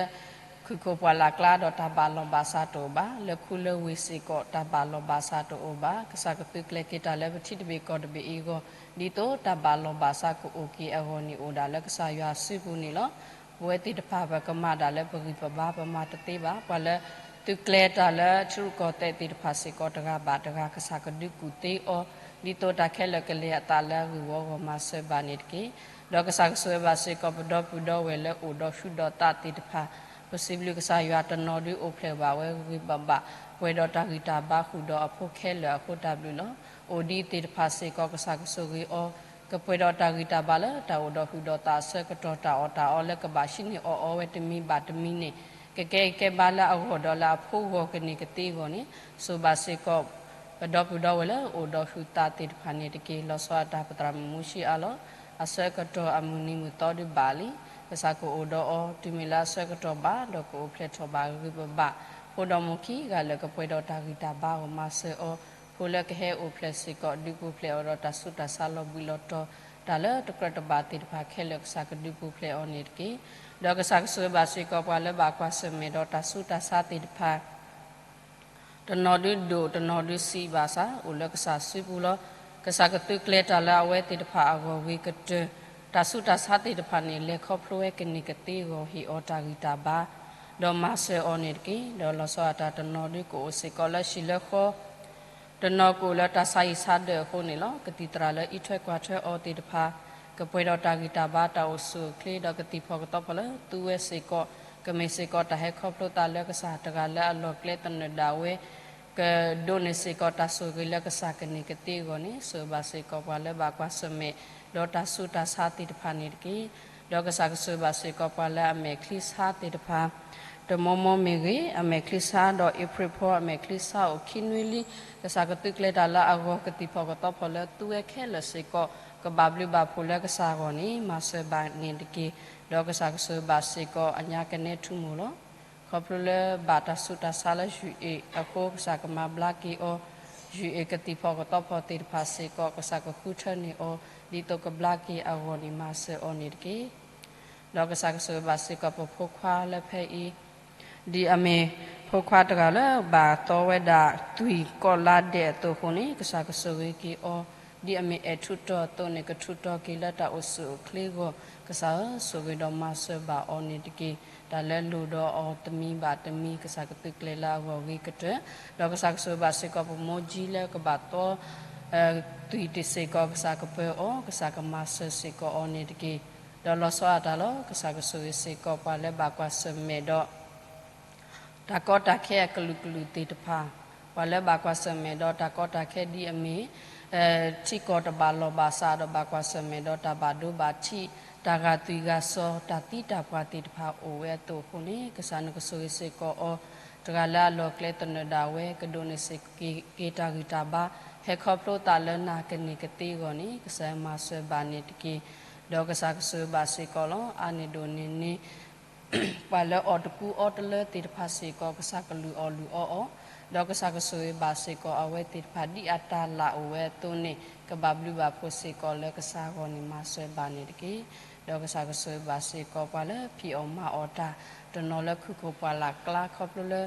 ခုၣ်ခိၣ်ပှၢ်လၢ်ကျါဒီးတၢ်ဘၣ်လီၢ်ဘၣ်စးတအိၣ်ဘၣ်, လၢခူလၢဝ့ၢ်စ့ၢ်ကီးတၢ်ဘၣ်လီၢ်ဘၣ်စးတအိၣ်ဘၣ်, ကစၢ်ကသုးကျဲၤက့ၤတၢ်လၢပထံတဘ့ၣ်ကီၢ်တဘ့ၣ်အံၤအဂီၢ်, ဒ်သိးတၢ်ဘၣ်လီၢ်ဘၣ်စးကအိၣ်က့ၤအဂီၢ်န့ၣ်အိၣ်ဒၣ်လၢကစၢ်ယွၤစုပူၤန့ၣ်လီၤ. ပဝဲသ့ၣ်တဖၣ်ပကမၤဒၣ်လၢပဂံၢ်ပဘါ ပမၤတသ့ဘၣ်. ပှၤလၢသုးကျဲၤတၢ်လၢထံရူၢ်ကီၢ်သဲးသ့ၣ်တဖၣ်စ့ၢ်ကီးတဂၤဘၣ်တဂၤ ကစၢ်ကဒုးကူၣ်သ့အီၤ, ဒ်သိးတၢ်ခဲလၢာ်ကလဲၤအသးလၢအဂ့ၢ်ဝီအဂီၢ်မၤစၢၤဘၣ်န့ၣ်တက့ၢ်. ဒီးကစၢ်ကဆိၣ်ဂ့ၤဘၣ်စ့ၢ်ကီးပဒီပုၢ်ဒီဝဲၢ်လၢအိၣ်ဒီးဟုၣ်ဒီးသးသ့ၣ်တဖၣ်, ပစံးဘျုးကစၢ်ယွၤတနီၤဒုးအိၣ်ဖျဲၣ်ဘၣ်ဝဲဂ့ၤဂ့ၤဘၣ်ဘၣ်, ပှဲၤဒီးတၢ်ဂံၢ်တၢ်ဘါဃုာ်ဒီးအဖိခဲလၢာ်အဃိတၢ်ဘျုးလီၤ. အိၣ်ဒံးသ့ၣ်တဖၣ်စ့ၢ်ကီး ကစၢ်ကဆိၣ်ဂ့ၤအီၤ, ကပှဲၤဒီးတၢ်ဂံၢ်တၢ်ဘါလၢတၢ်အိၣ်ဒီးဟုၣ်ဒီးသးအဆၢကတီၢ် တၢ်အီၣ်တၢ်အီလၢကဘၣ်ဟံးန့ၢ်အီၣ်အီဝဲတမံၤဘၣ်တမံၤန့ၣ်, ကကဲအံၤကဲဘါလၢအဂီၢ်ဒီးလၢအဖိအဂီၢ်ကန့ၢ်ကသ့အဂီၢ်န့ၣ်, ဆိၣ်ဂ့ၤဘၣ်စ့ၢ်ကီး ပဒီပုၢ်ဒီဝဲၢ်လၢအိၣ်ဒီးဟုၣ်သးသ့ၣ်တဖၣ်န့ၣ်တက့ၢ်. လီၤဆီဒၣ်တၢ်ပသရၣ်မုၣ်မူၡံအါလီၤ. အဆၢကတီၢ်အမုၢ်နံၤမုၢ်သီဒုးဘၣ်လံ. ကစၢ်ကအိၣ်ဒီးအီၤ တုၤမ့ၢ်လၢအဆၢကတီၢ်ဘၣ် ဒီးကအိၣ်ဖျဲၣ်ထီၣ်ဘၣ်ဂ့ၤဂ့ၤဘၣ်ဘၣ်, ဖိဒီးမိၢ်ခံဂၤလၢာ်ကပှဲၤဒီးတၢ်ဂံၢ်တၢ်ဘါအဂီၢ်မၤစၢၤအီၤ, ဖိလၢကဟဲအိၣ်ဖျဲၣ်စ့ၢ်ကီး ဒုးပူၤဖျဲးအီၤဒီးတၢ်ဆူးတၢ်ဆါလီၤဘှံးလီၤတီၤ တၢ်လၢတကြၢးတဘၣ်သ့ၣ်တဖၣ်ခဲလၢာ် ကစၢ်ကဒုးပူၤဖျဲးအီၤန့ၣ်တက့ၢ်. ဒီးကစၢ်ကဆိၣ်ဂ့ၤဘၣ်စ့ၢ်ကီးပှၤလၢဘၣ်ကွၢ်ဆၢၣ်မဲာ်ဒီးတၢ်ဆူးတၢ်ဆါသ့ၣ်တဖၣ် တနီၤဒုးဒိၣ် တနီၤဒုးဆံးဘၣ်ဆၣ် အိၣ်လၢကစၢ်စုပူၤလီၤ. ကစၢ်ကသုးကျဲၤတၢ်လၢအဝဲသ့ၣ်တဖၣ်အဂီၢ်ဂ့ၤကတၢၢ်, တၢ်ဆူးတၢ်ဆါသ့ၣ်တဖၣ်န့ၣ် လဲၤခီဖျိဝဲကန့ၢ်ကသ့အဂီၢ် ဟ့ၣ်အီၤတၢ်ဂံၢ်တၢ်ဘါ, ဒီးမၤစၢၤအီၤန့ၣ်တက့ၢ်. ဒီးလီၤဆီဒၣ်တၢ်တနီၤဒုးကအိၣ်စ့ၢ်ကီးလၢဟံၣ်လၢဃီ တနီၤကအိၣ်လၢတၢ်ဆါဟံၣ်ဆါဒၢးအဃိန့ၣ်လီၤ. ကသံၣ်သရၣ်လၢအံးထွဲကွၢ်ထွဲအီၤသ့ၣ်တဖၣ် ကပှဲၤဒီးတၢ်ဂံၢ်တၢ်ဘါ တၢ်အိၣ်ဆူၣ်အိၣ်ချ့ ဒီးကသံၣ်ဖီၣ်ကသီဖီၣ်လၢသူဝဲစ့ၢ်ကီး ကမ့ၢ်စ့ၢ်ကီးတၢ်ဟဲခီဖျိသးလၢကစၢ်တဂၤလၢအလီၢ်ကျဲသနၢၣ်ဒၣ်ဝဲ ကဒိးန့ၢ်စ့ၢ်ကီးတၢ်ဆိၣ်ဂ့ၤလၢကစၢ်ကန့ၢ်ကသ့အဂီၢ်န့ၣ် ဆိၣ်ဂ့ၤဘၣ်စ့ၢ်ကီးပှၤလၢဘၣ်ကွၢ်ဆၢၣ်မဲာ် ဒီးတၢ်ဆူးတၢ်ဆါသ့ၣ်တဖၣ်န့ၣ်တက့ၢ်. ဒီးကစၢ်ကဆိၣ်ဂ့ၤဘၣ်စ့ၢ်ကီးပှၤလၢအမဲာ်ချံဆါသ့ၣ်တဖၣ် တမီမီမ့ၢ်ဂ့ၤ, အမဲာ်ချံဆါဒီးအ့ဖြ့ၣ်ဖီအမဲာ်ချံဆါအိၣ်ခံနွံလံ. ကစၢ်ကသုးကျဲၤတၢ်လၢအဂီၢ် ကသံၣ်ဖီၣ်ကသီဖီၣ်လၢသူဝဲခဲလၢာ်စ့ၢ်ကီး ကဘၣ်ဘျုးဘၣ်ဖှိၣ်လၢကစၢ်အဂီၢ်န့ၣ် မၤစၢၤဘၣ်န့ၣ်တက့ၢ်. ဒီးကစၢ်ကဆိၣ်ဂ့ၤဘၣ်စ့ၢ်ကီးအညါကနဲထူမိၢ်လီၤ. ခီဖျိလၢဘၣ်တၢ်ဆူးတၢ်ဆါလၢယုၢ်အ့ၣ်အဃိ ကစၢ်ကမၤဘျါက့ၤအီၤ, ယုၢ်အ့ၣ်ကသံၣ်ဖီၣ်ကသီဖီၣ်သ့ၣ်တဖၣ်စ့ၢ်ကီး ကစၢ်ကဃုထၢန့ၢ်အီၤ ဒ်သိးကဘျါက့ၤအဂီၢ်န့ၣ် မၤစၢၤအီၤန့ၣ်တက့ၢ်. ဒီးကစၢ်ကဆိၣ်ဂ့ၤဘၣ်စ့ၢ်ကီးပဖိခွါလၢဖဲအံၤ ဒ်အမ့ၢ်ဖိခွါတဂၤလၢဘၣ်သီဝဲဒၣ်သွံၣ်ကီးလါဒဲးအသိးအဃိန့ၣ် ကစၢ်ကဆိၣ်ဂ့ၤက့ၤအီၤ, ဒ်အမ့ၢ်အဲၣ်ထူးတီၤအသိးန့ၣ် ကထူးတီၤက့ၤလၢတၢ်အိၣ်ဆူၣ်အိၣ်ချ့အဂီၢ် ကစၢ်ဧၢ ဆိၣ်ဂ့ၤဒီးမၤစၢၤဘၣ်အီၤန့ၣ်တက့ၢ်. တၢ်လၢလိၣ်ဒီးအီၤတမံၤဘၣ်တမံၤ ကစၢ်ကသုးကျဲၤလၢအဂီၢ်ဂ့ၤကတၢၢ်, ဒီးကစၢ်ကဆိၣ်ဂ့ၤဘၣ်စ့ၢ်ကီးပမိၢ်ကၠံလၢကဘၣ်သီ သွံၣ်တ့ၢ်စ့ၢ်ကီး ကစၢ်ကပၢၤအီၤ, ကစၢ်ကမၤစၢၤစ့ၢ်ကီးအီၤန့ၣ်တက့ၢ်. ဒီးလီၤဆီအတၢ်လီၤ ကစၢ်ကဆိၣ်ဂ့ၤစ့ၢ်ကီးပှၤလၢဘၣ်ကွၢ်ဆၢၣ်မဲာ်ဒီး တၢ်ကီတၢ်ခဲအကလုာ်ကလုာ်သ့ၣ်တဖၣ်, ပှၤလၢဘၣ်ကွၢ်ဆၢၣ်မဲာ်ဒီးတၢ်ကီတၢ်ခဲဒ်အမ့ၢ် ထံကီၢ်တဘၣ်လီၢ်ဘၣ်စးဒီးဘၣ်ကွၢ်ဆၢၣ်မဲာ်ဒီးတၢ်ဘၣ်ဒိဘၣ်ထံး, တၢ်ဂာ်သွံၣ်ဂာ်စီၤ, တၢ်သံတၢ်ပှၢ်သ့ၣ်တဖၣ်အိၣ်ဝဲအသိးအဃိန့ၣ် ကစၢ်နကဆိၣ်ဂ့ၤစ့ၢ်ကီးအီၤ, တဂၤလၢအလီၢ်ကျဲသနၢၣ်ဒၣ်ဝဲ ကဒိးန့ၢ်စ့ၢ်ကီးတၢ်ဂံၢ်တၢ်ဘါ ဟဲခီဖျိသးလၢနၤကန့ၢ်ကသ့အဂီၢ်န့ၣ် ကစၢ်မၤစၢၤဘၣ်န့ၣ်တက့ၢ်. ဒီးကစၢ်ကဆိၣ်ဂ့ၤဘၣ်စ့ၢ်ကီးလီၤ. အါန့ၢ်ဒိၣ်န့ၢ်န့ၣ် ပှၤလၢအီၣ်တကူအီတလၢသ့ၣ်တဖၣ်စ့ၢ်ကီး ကစၢ်ကလုၢ်အီၣ်လုၢ်အီအီၤ, ဒီးကစၢ်ကဆိၣ်ဂ့ၤဘၣ်စ့ၢ်ကီးအဝဲသ့ၣ်တဖၣ် ဒ်အတၢ်လၢ်အိၣ်ဝဲအသိးန့ၣ် ကဘၣ်ဘျုးဘၣ်ဖှိၣ်စ့ၢ်ကီးလၢကစၢ်အဂီၢ်န့ၣ် မၤစၢၤဘၣ်န့ၣ်တက့ၢ်. ဒီးကစၢ်ကဆိၣ်ဂ့ၤဘၣ်စ့ၢ်ကီးပှၤလၢဖံးအီၣ်မၤအီၣ်တၢ် တနီၤလၢခိၣ်ခိၣ်ပှၢ်လၢ်ကျါ ခီဖျိလၢ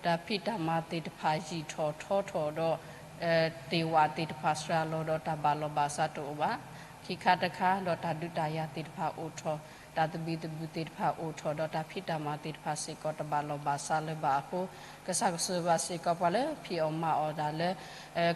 တၢ်ဖံးတၢ်မၤသ့ၣ်တဖၣ်ယံာ်ထီၣ်ထီထီၣ်ဒီး သ့ၣ်ဝးသ့ၣ်တဖၣ်စှၤလီၤဒီးတၢ်ဘၣ်လီၢ်ဘၣ်စးတအိၣ်ဘၣ်, ခံခါတခါဒီးတၢ်ဒုးတၢ်ယၤသ့ၣ်တဖၣ်အိၣ်ထီၣ်, တၢ်သဘံၣ်သဘုၣ်သ့ၣ်တဖၣ်အိၣ်ထီၣ်ဒီးတၢ်ဖံးတၢ်မၤသ့ၣ်တဖၣ်စ့ၢ်ကီးတဘၣ်လီၢ်ဘၣ်စးလၢၤဘၣ်အဃိ, ကစၢ်ကဆိၣ်ဂ့ၤဘၣ်စ့ၢ်ကီးပှၤလၢဖံးအီၣ်မၤအီၣ်တၢ်လၢ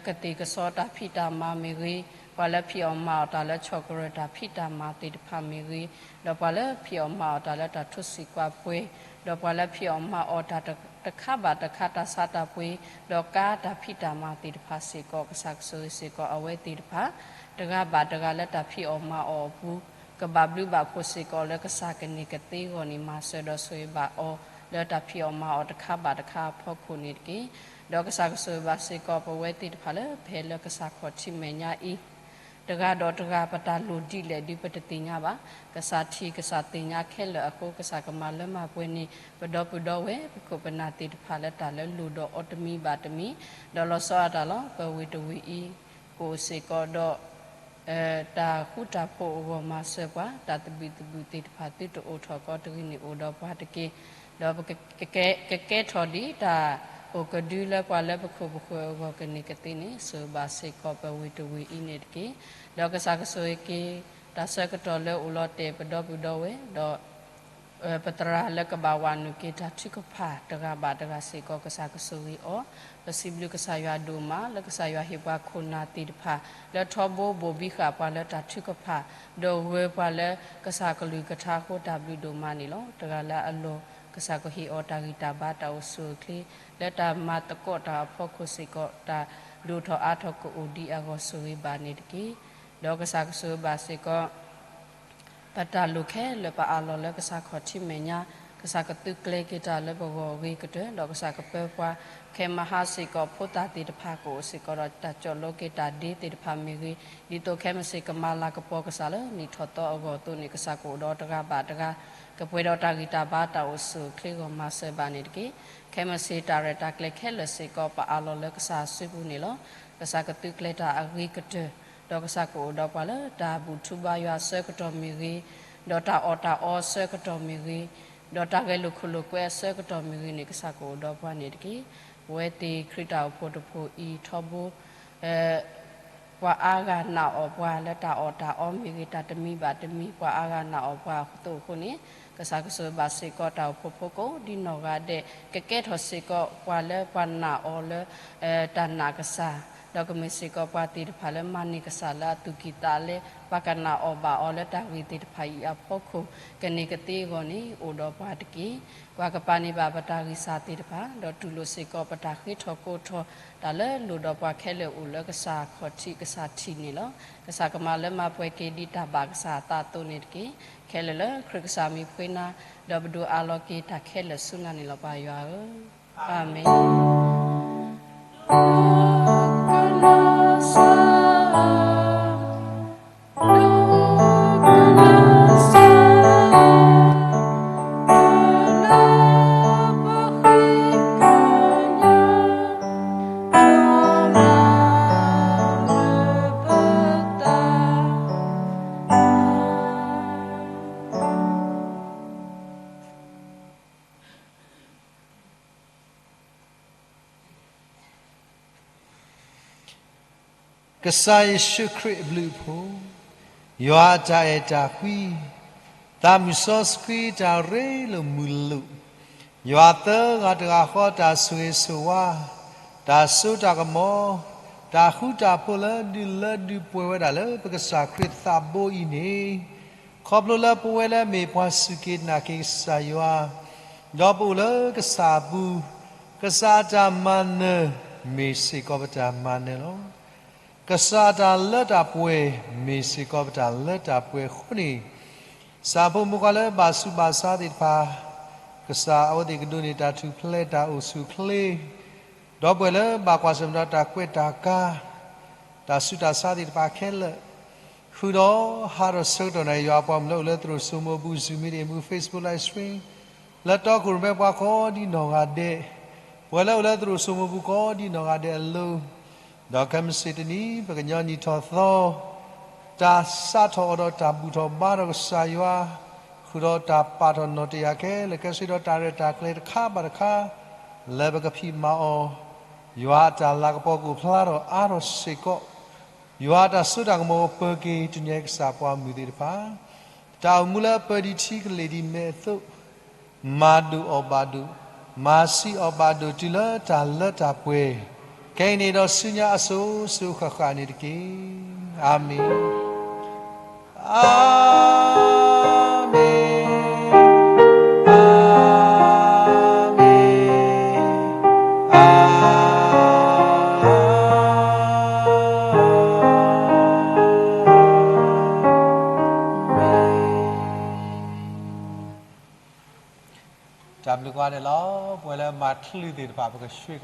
ကသ့ၣ်ကစီတၢ်ဖံးတၢ်မၤမ့ၢ်ဂ့ၤ, ပှၤလၢဖံးအီၣ်မၤအီၣ်တၢ်လၢဆီၣ်ကရၢၢ်တၢ်ဖံးတၢ်မၤသ့ၣ်တဖၣ်မ့ၢ်ဂ့ၤ, ဒီးပှၤလၢဖံးအီၣ်မၤအီၣ်တၢ်လၢတၢ်ထိၣ်စံၣ်ကွၢ်ပှ့ၤ, ဒီးပှၤလၢဖံးအီၣ်မၤအီၣ်တၢ်တခါဘၣ်တခါတၢ်ဆါတၢ်ပှ့ၤ, ဒီးကါတၢ်ဖံးတၢ်မၤသ့ၣ်တဖၣ်စ့ၢ်ကီး ကစၢ်ကဆိၣ်ဂ့ၤစ့ၢ်ကီးအဝဲသ့ၣ်တဖၣ် တဂၤဘၣ်တဂၤလၢတၢ်ဖံးအီၣ်မၤအီၣ်အပူၤ ကဘၣ်ဘျုးဘၣ်ဖှိၣ်စ့ၢ်ကီးလၢကစၢ်ကန့ၢ်ကသ့အဂီၢ်န့ၣ် မၤစၢၤဒီးဆိၣ်ဂ့ၤဘၣ်အီၤ လၢတၢ်ဖံးအီၣ်မၤအီၣ်တခါဘၣ်တခါအဖီခိၣ်န့ၣ်တက့ၢ်. ဒီးကစၢ်ကဆိၣ်ဂ့ၤဘၣ်စ့ၢ်ကီးပဝဲသ့ၣ်တဖၣ်လၢပဟဲလၢကစၢ်ခီၣ်ထံးမဲာ်ညါအံၤ တဂၤဒီးတဂၤ ပတၢ်လိၣ်ဒ်လဲၣ်ဒ်ပတသ့ၣ်ညါဘၣ်. ကစၢ်ထံၣ်ကစၢ်သ့ၣ်ညါခဲလၢာ်အဃိ ကစၢ်ကမၤလၢမၤပှဲၤန့ၢ် ပဒီပုၢ်ဒီဝဲၢ် ပခိၣ်ပနၢ်သ့ၣ်တဖၣ်လၢတၢ်လၢလိၣ်ဒီးအီၤတမံၤဘၣ်တမံၤ, ဒီးလီၤဆီအတၢ်လီၤ ပဝ့ၢ်တဝ့ၢ်အံၤ ကအိၣ်စ့ၢ်ကီးဒီး တၢ်ဃူတၢ်ဖိးအဂီၢ်မၤစၢၤပှၤ, တၢ်သဘံၣ်သဘုၣ်သ့ၣ်တဖၣ်သုတအိၣ်ထီၣ်ကီးတဂ့ၤန့ၣ်အိၣ်ဒီးပှၤတက့ၢ်. ဒီးပကကဲထီၣ်ဒ်တၢ်အိၣ်ကဒုလၢပှၤလၢပခိၣ်ပဃၢၤအဂီၢ် ကန့ၢ်ကသ့န့ၣ် ဆိၣ်ဂ့ၤဘၣ်စ့ၢ်ကီးပဝ့ၢ်တဝ့ၢ်အံၤန့ၣ်တက့ၢ်. ဒီးကစၢ်ကဆိၣ်ဂ့ၤက့ၤ တၢ်ဆၢကတီၢ်လၢအိၣ်လီၤတဲာ်ပဒီပုၢ်ဒီဝဲၢ် ဒီး ပသရၣ်လၢကဘၣ်ဝးနုာ်က့ၤတၢ်ထုကဖၣ်တဂၤဘၣ်တဂၤစ့ၢ်ကီး ကစၢ်ကဆိၣ်ဂ့ၤအီၤ, ပစံးဘျုးကစၢ်ယွၤဒိၣ်မး လၢကစၢ်ယွၤဟ့ၣ်ပှၤခိၣ်နၢ်သ့ၣ်တဖၣ် လၢထီဘိဘိၣ်ဘံဃာ်ပှၤလၢတၢ်ထုကဖၣ်, ဒီးဂၢၤပှၤလၢကစၢ်ကလုၢ်ကထါအဃိ တၢ်ဘျုးဒိၣ်မးန့ၣ်လီၤ. တဂၤလၢအလီၢ် ကစၢ်ကဟ့ၣ်အီၤတၢ်ဂံၢ်တၢ်ဘါတၢ်အိၣ်ဆူၣ်အိၣ်ချ့ လၢတၢ်မၤသကိးတၢ်အဖီခိၣ်စ့ၢ်ကီး တၢ်ဒိၣ်ထီၣ်အါထီၣ်ကအိၣ်ဒံးအဂီၢ်ဆိၣ်ဂ့ၤဘၣ်န့ၣ်တက့ၢ်. ဒီးကစၢ်ကဆိၣ်ဂ့ၤဘၣ်စ့ၢ်ကီး ပတၢ်လိၣ်ခဲလၢာ်ပအးလီၤလၢကစၢ်ခီၣ်ထံးမဲာ်ညါ, ကစၢ်ကသုးကျဲၤက့ၤတၢ်လၢပဂီၢ်အဂ့ၤကတၢၢ် ဒီးကစၢ်ကပၢၤပှၤ ခဲမဟါစ့ၢ်ကီး ဖိသၣ်သ့ၣ်တဖၣ်ကအိၣ်စ့ၢ်ကီးဒီးတၢ်ကၠီၣ်လိက့ၤတၢ်ဒ့သ့ၣ်တဖၣ်မ့ၢ်ဂ့ၤ, ဒ်သိးခဲမုၢ်ဆ့ၣ်ကမၤလၤကပီၤကစၢ်လၢနံၣ်ထီၣ်သီအဂီၢ်အသိးန့ၣ် ကစၢ်ကအိၣ်ဒီးတဂၤဘၣ်တဂၤ ကပှဲၤဒီးတၢ်ဂံၢ်တၢ်ဘါတၢ်အိၣ်ဆူၣ်အိၣ်ချ့အဂီၢ်မၤစၢၤဘၣ်န့ၣ်တက့ၢ်. ခဲမုၢ်ဆ့ၣ်တၢ်ရဲၣ်တၢ်ကျဲၤခဲလၢာ်စ့ၢ်ကီး ပအးလီၤလၢကစၢ်အစုပူၤန့ၣ်လီၤ. ကစၢ်ကသုးကျဲၤတၢ်အဂ့ၤကတၢၢ်, ဒီးကစၢ်ကအိၣ်ဒီးပှၤလၢတၢ်ဘူၣ်ထူဘါယွၤအဆၢကတီၢ်မ့ၢ်ဂ့ၤ, ဒီးတၢ်အီၣ်တၢ်အီအဆၢကတီၢ်မ့ၢ်ဂ့ၤ, ဒီးတၢ်ဂဲၤလိာ်ခိၣ်လိာ်ကွဲအဆၢကတီၢ်မ့ၢ်ဂ့ၤန့ၣ် ကစၢ်ကအိၣ်ဒီးပှၤန့ၣ်တက့ၢ်. ပဝဲသ့ၣ်ခရံာ်တၢ်အိၣ်ဖှိၣ်တဖှိၣ်အံၤထီဘိ ပှၤအါဂၤနာ်အီၣ်ပှၤလၢတၢ်အီၣ်တၢ်အီမ့ၢ်ဂ့ၤ, တၢ်တမံၤဘၣ်တမံၤ ပှၤအါဂၤနာ်အီၣ်ပှၤအသိးအဃိန့ၣ်, ကစၢ်ကဆိၣ်ဂ့ၤဘၣ်စ့ၢ်ကီးတၢ်အိၣ်ဖှိၣ်ဖိကိးဒ်နီၢ်ဂၤဒဲး, ကကဲထီၣ်စ့ၢ်ကီးပှၤလၢပှၤနာ်အီၤလၢ တၢ်နာ်ကစၢ်, ဒီးကမ့ၢ်စ့ၢ်ကီးပှၤသ့ၣ်တဖၣ်လၢမၤန့ၢ်ကစၢ်လၢအသူၣ်ကံၢ်သးလဲ, ပှၤကနာ်အီၣ်ဘၣ်အီၤလၢတၢ်ဂ့ၢ်သ့ၣ်တဖၣ်အံၤအဖီခိၣ်, ကန့ၢ်ကသ့အဂီၢ်န့ၣ် အိၣ်ဒီးပှၤတက့ၢ်. ပှၤကပာ်န့ၢ်ဘၣ်ပတၢ်ဂံၢ်စၢ်သ့ၣ်တဖၣ်, ဒီးတူၢ်လိာ်စ့ၢ်ကီးပတၢ်ဃ့ထီၣ်ကိးထီၣ်, တၢ်လၢလိၣ်ဒီးပှၤခဲလၢာ်အိၣ်လၢကစၢ်ခီၣ်ထံးကစၢ်ထံးန့ၣ်လီၤ. ကစၢ်ကမၤလၢမၤပှဲၤက့ၤဒ်တၢ်ဘၣ်ကစၢ်အသးအသိးန့ၣ်တက့ၢ်. ခဲလၢာ်လၢခရံာ်ကစၢ်မံၤပဃ့နၤ, ဒီးပဒိၣ်အးလီၤက့ၤတၢ်ခဲလၢာ်ဆူနၤန့ၣ်လီၤ ပၢ်ယွၤဧၢ, အၤမ့ၣ်. ကစၢ်ယ့ၣ်ၡူးခရံာ်အဘျုးအဖှိၣ်, ယွၤအတၢ်အဲၣ်တၢ်ကွံ, သးမုၢ်စီဆှံတၢ်ရ့လိာ်မုာ်လိာ်, ယွၤသၢဂၤတဂၤဃီတၢ်ဆိၣ်ဂ့ၤဆိၣ်ဝါ, တၢ်စိတၢ်ကမီၤ, တၢ်ဃူတၢ်ဖိးလၢဒုးလၢဒုးပှဲၤဝဲဒၣ်လၢပကစၢ်ခရံာ်သးဘိအံၤန့ၣ်, ခီဖျိလၢပဝဲလၢအမ့ၢ်ပှၤစူၢ်က့ၤနာ်က့ၤကစၢ်ယွၤ, ဒီးပအိၣ်လၢကစၢ်အပူၤ, ကစၢ်အတၢ်မၤနၢၤ မ့ၢ်စ့ၢ်ကီးပတၢ်မၤနၢၤလီၤ. ကစၢ်အတၢ်လၢတၢ်ပှဲၤ မ့ၢ်စ့ၢ်ကီးပတၢ်လၢတၢ်ပှဲၤအဃိန့ၣ်, ကစၢ်ဖိမုၣ်ဖိခွါလၢဘၣ်ဆူးဘၣ်ဆါသ့ၣ်တဖၣ်, ကစၢ်အဝဲသ့ၣ်ကဒိးန့ၢ်တၢ်ထူၣ်ဖျဲးတၢ်အိၣ်ဆူၣ်အိၣ်ချ့, ဒီပုၢ်ဝဲၢ်လၢဘၣ်ကွၢ်ဆၢၣ်မဲာ်ဒီးတၢ်ကွဲးတၢ်ကါ, တၢ်ဆူးတၢ်ဆါသ့ၣ်တဖၣ်ခဲလၢာ်, ဃုာ်ဒီးဟးထီၣ်ဆၢကတီၢ်န့ၣ် ယွၤပှၤမုၣ်လၢအိၣ်လၢသရိာ်စိမိးပူၤ Zoom meeting ပူၤ Facebook live stream လၢတီခိၣ်ရိၣ်မဲပှၤကိးဒ်နီၢ်ဂၤဒဲး, ပဝဲလၢအိၣ်လၢသရိာ်စိမိးပူၤကိးဒ်နီၢ်ဂၤဒဲးအလိၤ, ဒီးခဲမုၢ်ဆ့ၣ်တနံၤ ပကညီနံၣ်ထီၣ်သီ, တၢ်စးထီၣ်အီၤဒီးတၢ်ဘူၣ်ထီၣ်ဘါထီၣ်ကစၢ်ယွၤ, ဃုာ်ဒီးတၢ်ပာ်ထီၣ်နီၣ်တယၢ်ခဲလၢာ်ခဲဆ့ဒီးတၢ်ရဲၣ်တၢ်ကျဲၤတခါဘၣ်တခါ, လၢပကဖံးမၤအီၤ, ယွၤအတၢ်လၤကပီၤကအိၣ်ဖျါထီၣ်အါထီၣ်စ့ၢ်ကီး, ယွၤအတၢ်စိတၢ်ကမီၤကပၢၤက့ၤ တနံၤအံၤကစၢ်ပှၤမုၢ်သ့ၣ်တဖၣ်, တၢ်အိၣ်မူလၢပၢၤဒံးထံကလ့ၢ်ဒံးမဲာ်အသိး, မၤဒိၣ်အီၣ်ဘၣ်ဒိၣ်, မၤဆံးအီၣ်ဘၣ်ဒိၣ်တုၤလၢတၢ်လၢတၢ်ပှဲၤ, ခဲအံၤန့ၣ်ဒီးဆူညါအစိၤစိၤအဃၣ်ဃၣ်န့ၣ်တက့ၢ်. အၤမ့ၣ်, အၤမ့ၣ်, အၤမ့ၣ်. တၢ်ဘျုးကိးဂၤဒဲးလီၤ. ပဝဲလၢမၤချုးသ့ၣ်တဖၣ် ပကဆှ့